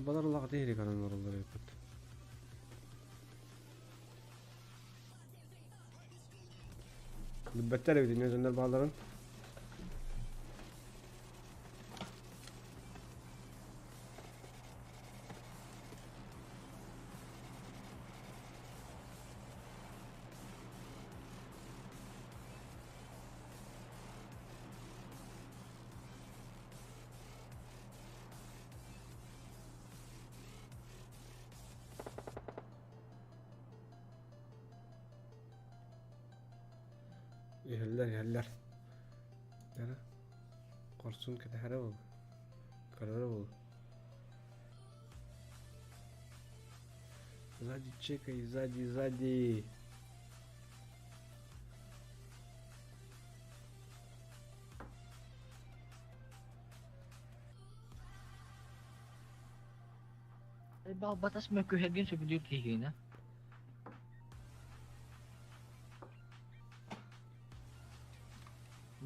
Балар улаҕа тиһири көрөн олороллор эбит. Билбэттэр эбит инньэ дьоннор баалларын. Иһэллэр, иһэллэр. Дара. Хорсун кэтэһэрэ буолуо. Көрөрө буолуо. Сзади чекай, сзади, сзади. Балбатас мөккүһэргин сөбүлүүр киһигин а?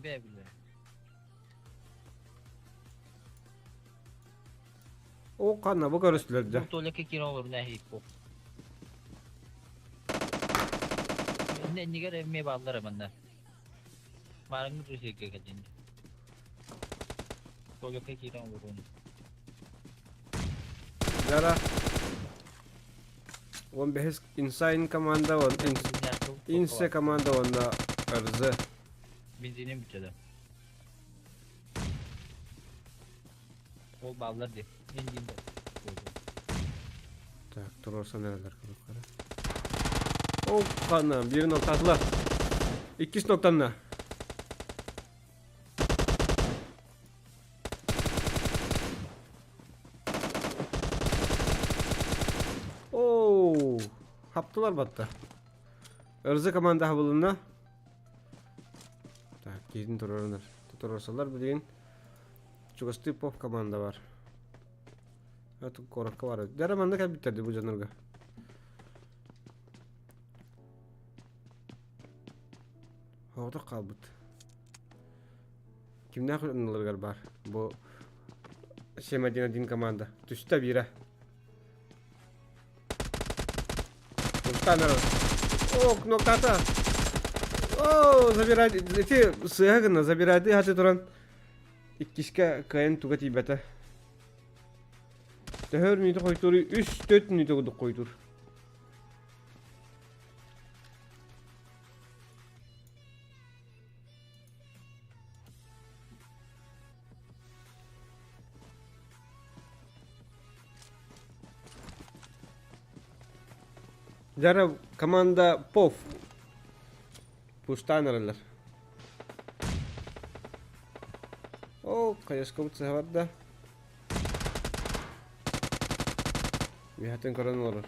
Бээ билэр. О, ханна бу көрүстүлэр дьэ. Бу туалекка киирэн олорун эһиик бу. Инне иннигэр эмиэ бааллар манна. Маарыҥҥы друзейга кэллин. Туалекка киирэн олорун. Дара. 15 Insane команда, он Инсе команда уонна РЗ. Бензиним бүтэ да. Ол бааллар ди. Мен дейм да. Так, туруорсан эрэллэр курдуктара. О, хана, биирин алтаатылар. Иккис ноктанна. Оу, хаптылар батта. РЗ команда хабылынна. Так, киһитин туруоранар. Туруорсаллар билигин. Чугастыы поп команда бар. Это куоракка бар. Дьэ, манна кэлбиттэр дии бу дьоннорго. Оҕотох хаалбыт. Кимнээх оннуларыгар баар? Бу 7-1-1 команда. Түстэ биирэ. Устан О, кнопката! О, забирать. Ити сыыһа гына забирайды хаты туран иккискэ кыайан туга тиийбэтэ. Төһөр мүнүүтэ хойтуур үс төрт мүнүүтэ курдук хойтуур. Дьара команда ПОВ пустаан эрэллэр. Оо, хайаскабыт сыһа барда. Үөһэтин көрөн олорор.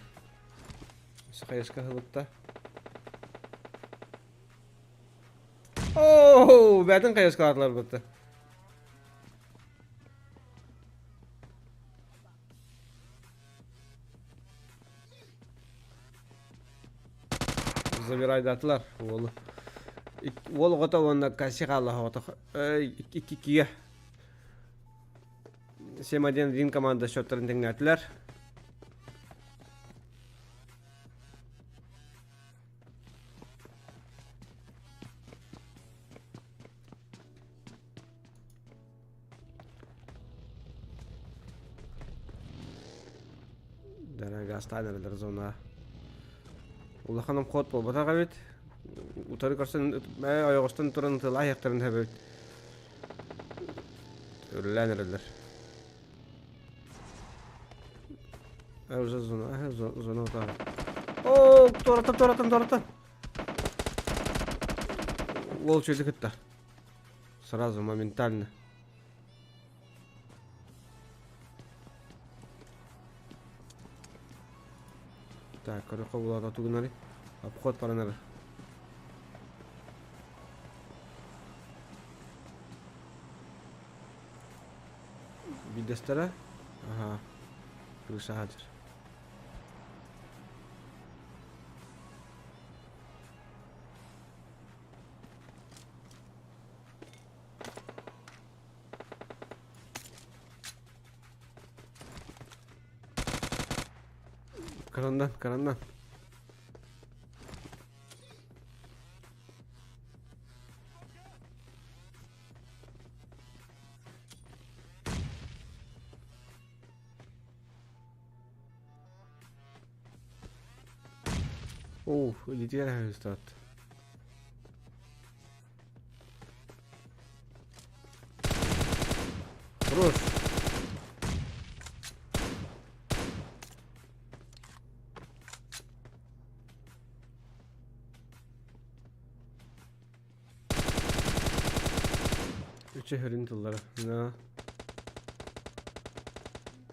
Хайаска ыһылытта. Оо, бээтин хайаскалаатылар бытта. Забирайдатылар уолу. Уол оҕото уонна Касси хаалла оҕото. Иккигэ. 7-1 команда счеттарын тэҥнээтилэр. Дорогастаан эрэлэр зона. Улахан обход буолбатах эбит. Утары көрсөн ойоҕостон туран ытылаа иһэхтэрин эбит. Үрүлээн эрэллэр. Уже зона, зона утары. О, туораттан, туораттан, туораттан. Уол чөйдү кытта. Сразу, моментально. Так, көрөхө булата тугунары. Обход баран эрэр. Биирдэстэрэ аһаа крыша сылдьар. Кырандан, кырандан. Оо, илиитигэр хаһыыстаат. Хорош. Үчү хөрүн тыллара. На.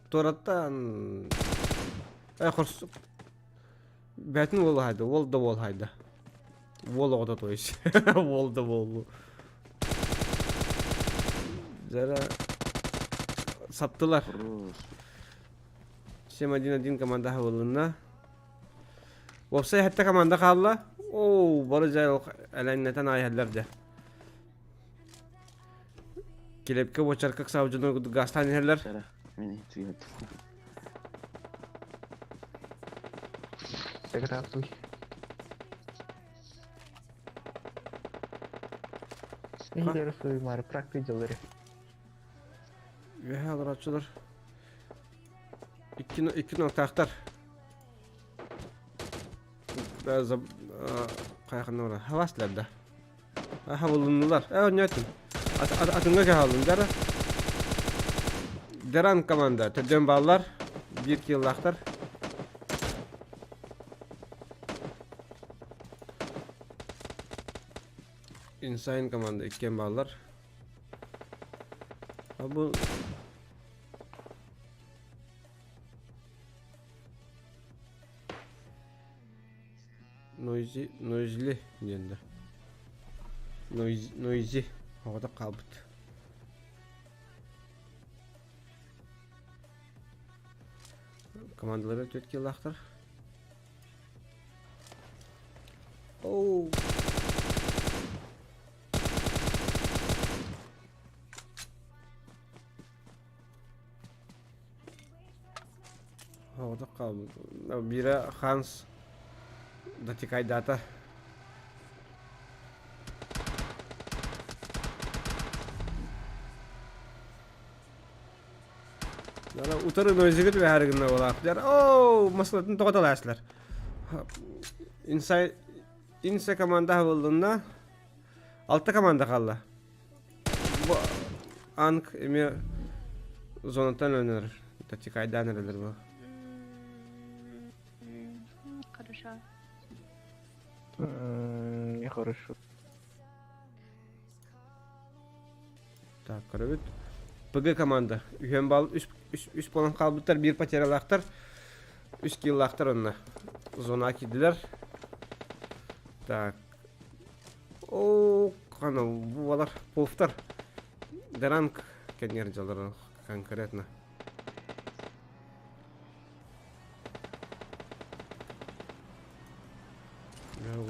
Туораттан Э, хорс бээтин уол хайда, уол да уол хайда. Уол оҕото то есть. Уол да буоллу. Зара саптылар. Хорош. 7-1-1 команда хабылынна. Уопсай хэтте команда хаалла. Оо, бары жай элэннэтэн айһаллар дьэ. Килепке бочарка саабдьону газтаан иһэллэр. Сара, мин түгэн. Здравствуй. Мин мары практик дьыллары. Үөһэ олорооччулар. Икки, икки ноктаахтар. Хайаханна бара. Хаваслар да. Хабылыннылар. Э, оонньоотум. Атыҥҥа кэһаллым. Дара. Даран команда. Төрдөн бааллар. Биир киллаахтар. Insane команда иккиэн бааллар. А бу Noisy, noisily диэннэр. Noisy, noisy оҕото хаалбыт. Командалара төрт киллаахтар. Оу. Оҕото хаалбыт. Биирэ Ханс дотикайдаата. Дара утары нойзига түбэһэр гынна буолаах. Дара оо маслатын тоҕо талаасылар. Инсай Инса команда хабыллынна. Алта команда хаалла. Бу Анг эмиэ зонаттан өлөнөр. Татикайдаан эрэлэр бу. Хорошо. Нехорошо. Так, көрөбүт. ПГ команда. Үһүөн бал үс, үс, үс буолан хаалбыттар, биир потерялаахтар. Үс киллаахтар онно. Зона киирдилэр. Так. Оо, хана буолар пуфтар. Деранг кэннигэр дьаллар конкретно.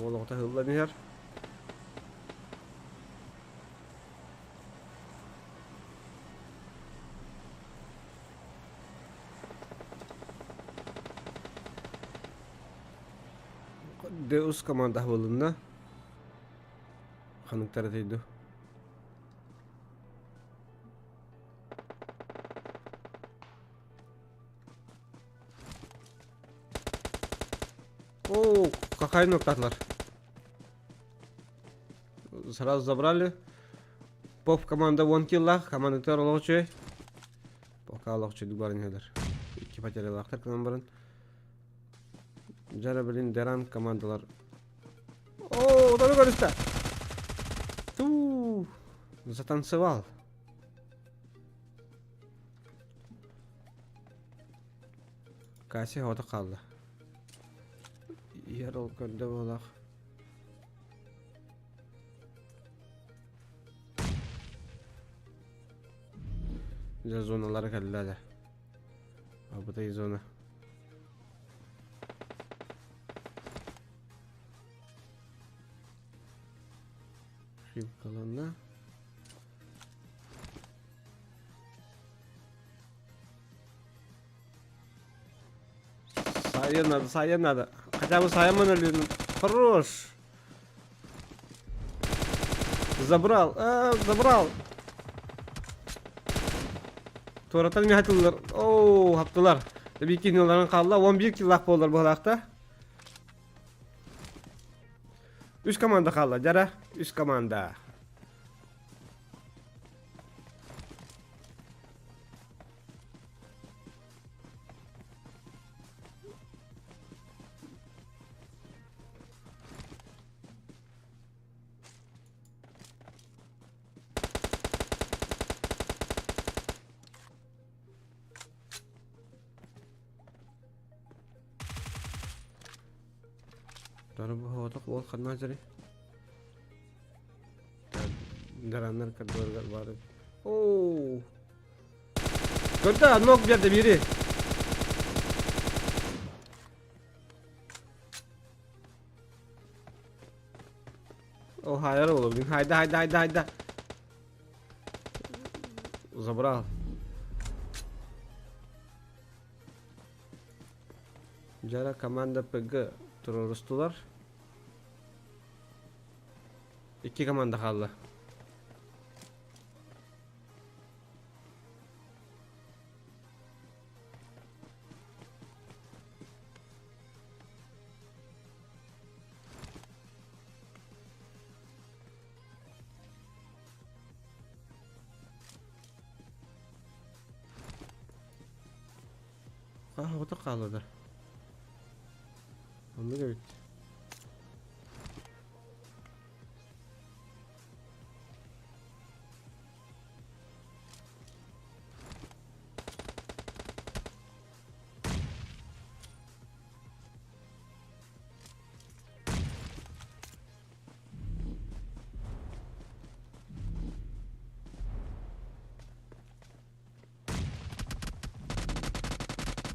Уол оҕото ыһыллан иһэр. Deus команда аһылынна. Ханыктара тейду. О, какая ноктатлар. Сразу забрали. Поп команда 10 килла, команда төр олоҕучуй. Пока олоҕучуй дугарын иһэлэр. Икки потерялаахтар кынан баран. Дьара билин Деран командалар. О, утары көрүстэ. Ту, затанцевал. Кася ота хаалла. Иһэр ол көрдө буолах. Дьэ зоналара кэллэ да. Абытай зона. Хилкаланна. Сайа надо, сайа надо. Хотя бы Саймон или... Хорош! Забрал, а, забрал! Туоратан миһатыллар. Оу, хаптылар. Бикиниларын қалла 11 киллах болар бұлақта. Үс команда қалла, жара. Үс команда. Дорогу ол ханна жары. Дараннар коридорга бар. Оу. Көрдө, нок берди бири. О, хайар ол, блин, хайда, хайда, хайда, хайда. Забрал. Жара команда ПГ туруорустулар. Икки команда хаалла. Хаһа хаалла да. Оннук эбит.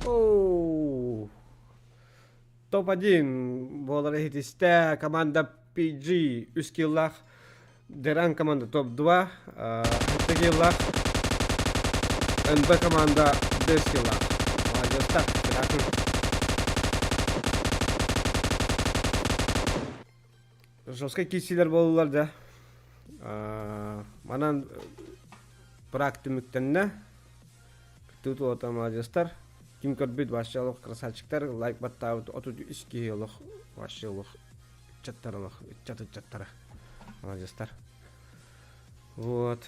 Оу. Топ-1 буолар иһитистэ команда PG үс киллах Деран команда топ-2 алта киллах НБ команда 5 киллах. Молодец так. Жесткий киирсиилэр буоллулар да. Манан прак түмүктэннэ. Тут уота молодецтар. Ким көрбүт вообще олох красавчиктар лайк баттаабыт 33 киһи олох вообще олох ыччаттар олох ыччат ыччаттара. Молодецтар. Вот.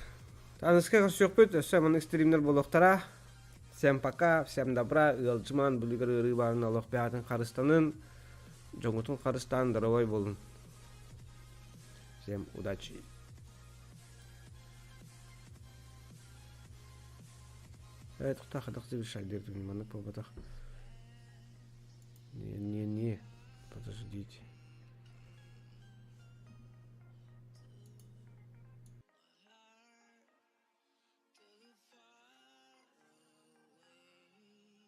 Аныска көрсүөхпүт, өссө маннык стримнер буолуохтара. Всем пока, всем добра, ыалдьыман, бүлүгэр ыарыы баарын олох бэйэтин харыстанын, дьоҥҥутун харыстаан, здоровой буолун. Всем удачи! Ээ, тухтаах хадах завершать диир маннык буолбатах.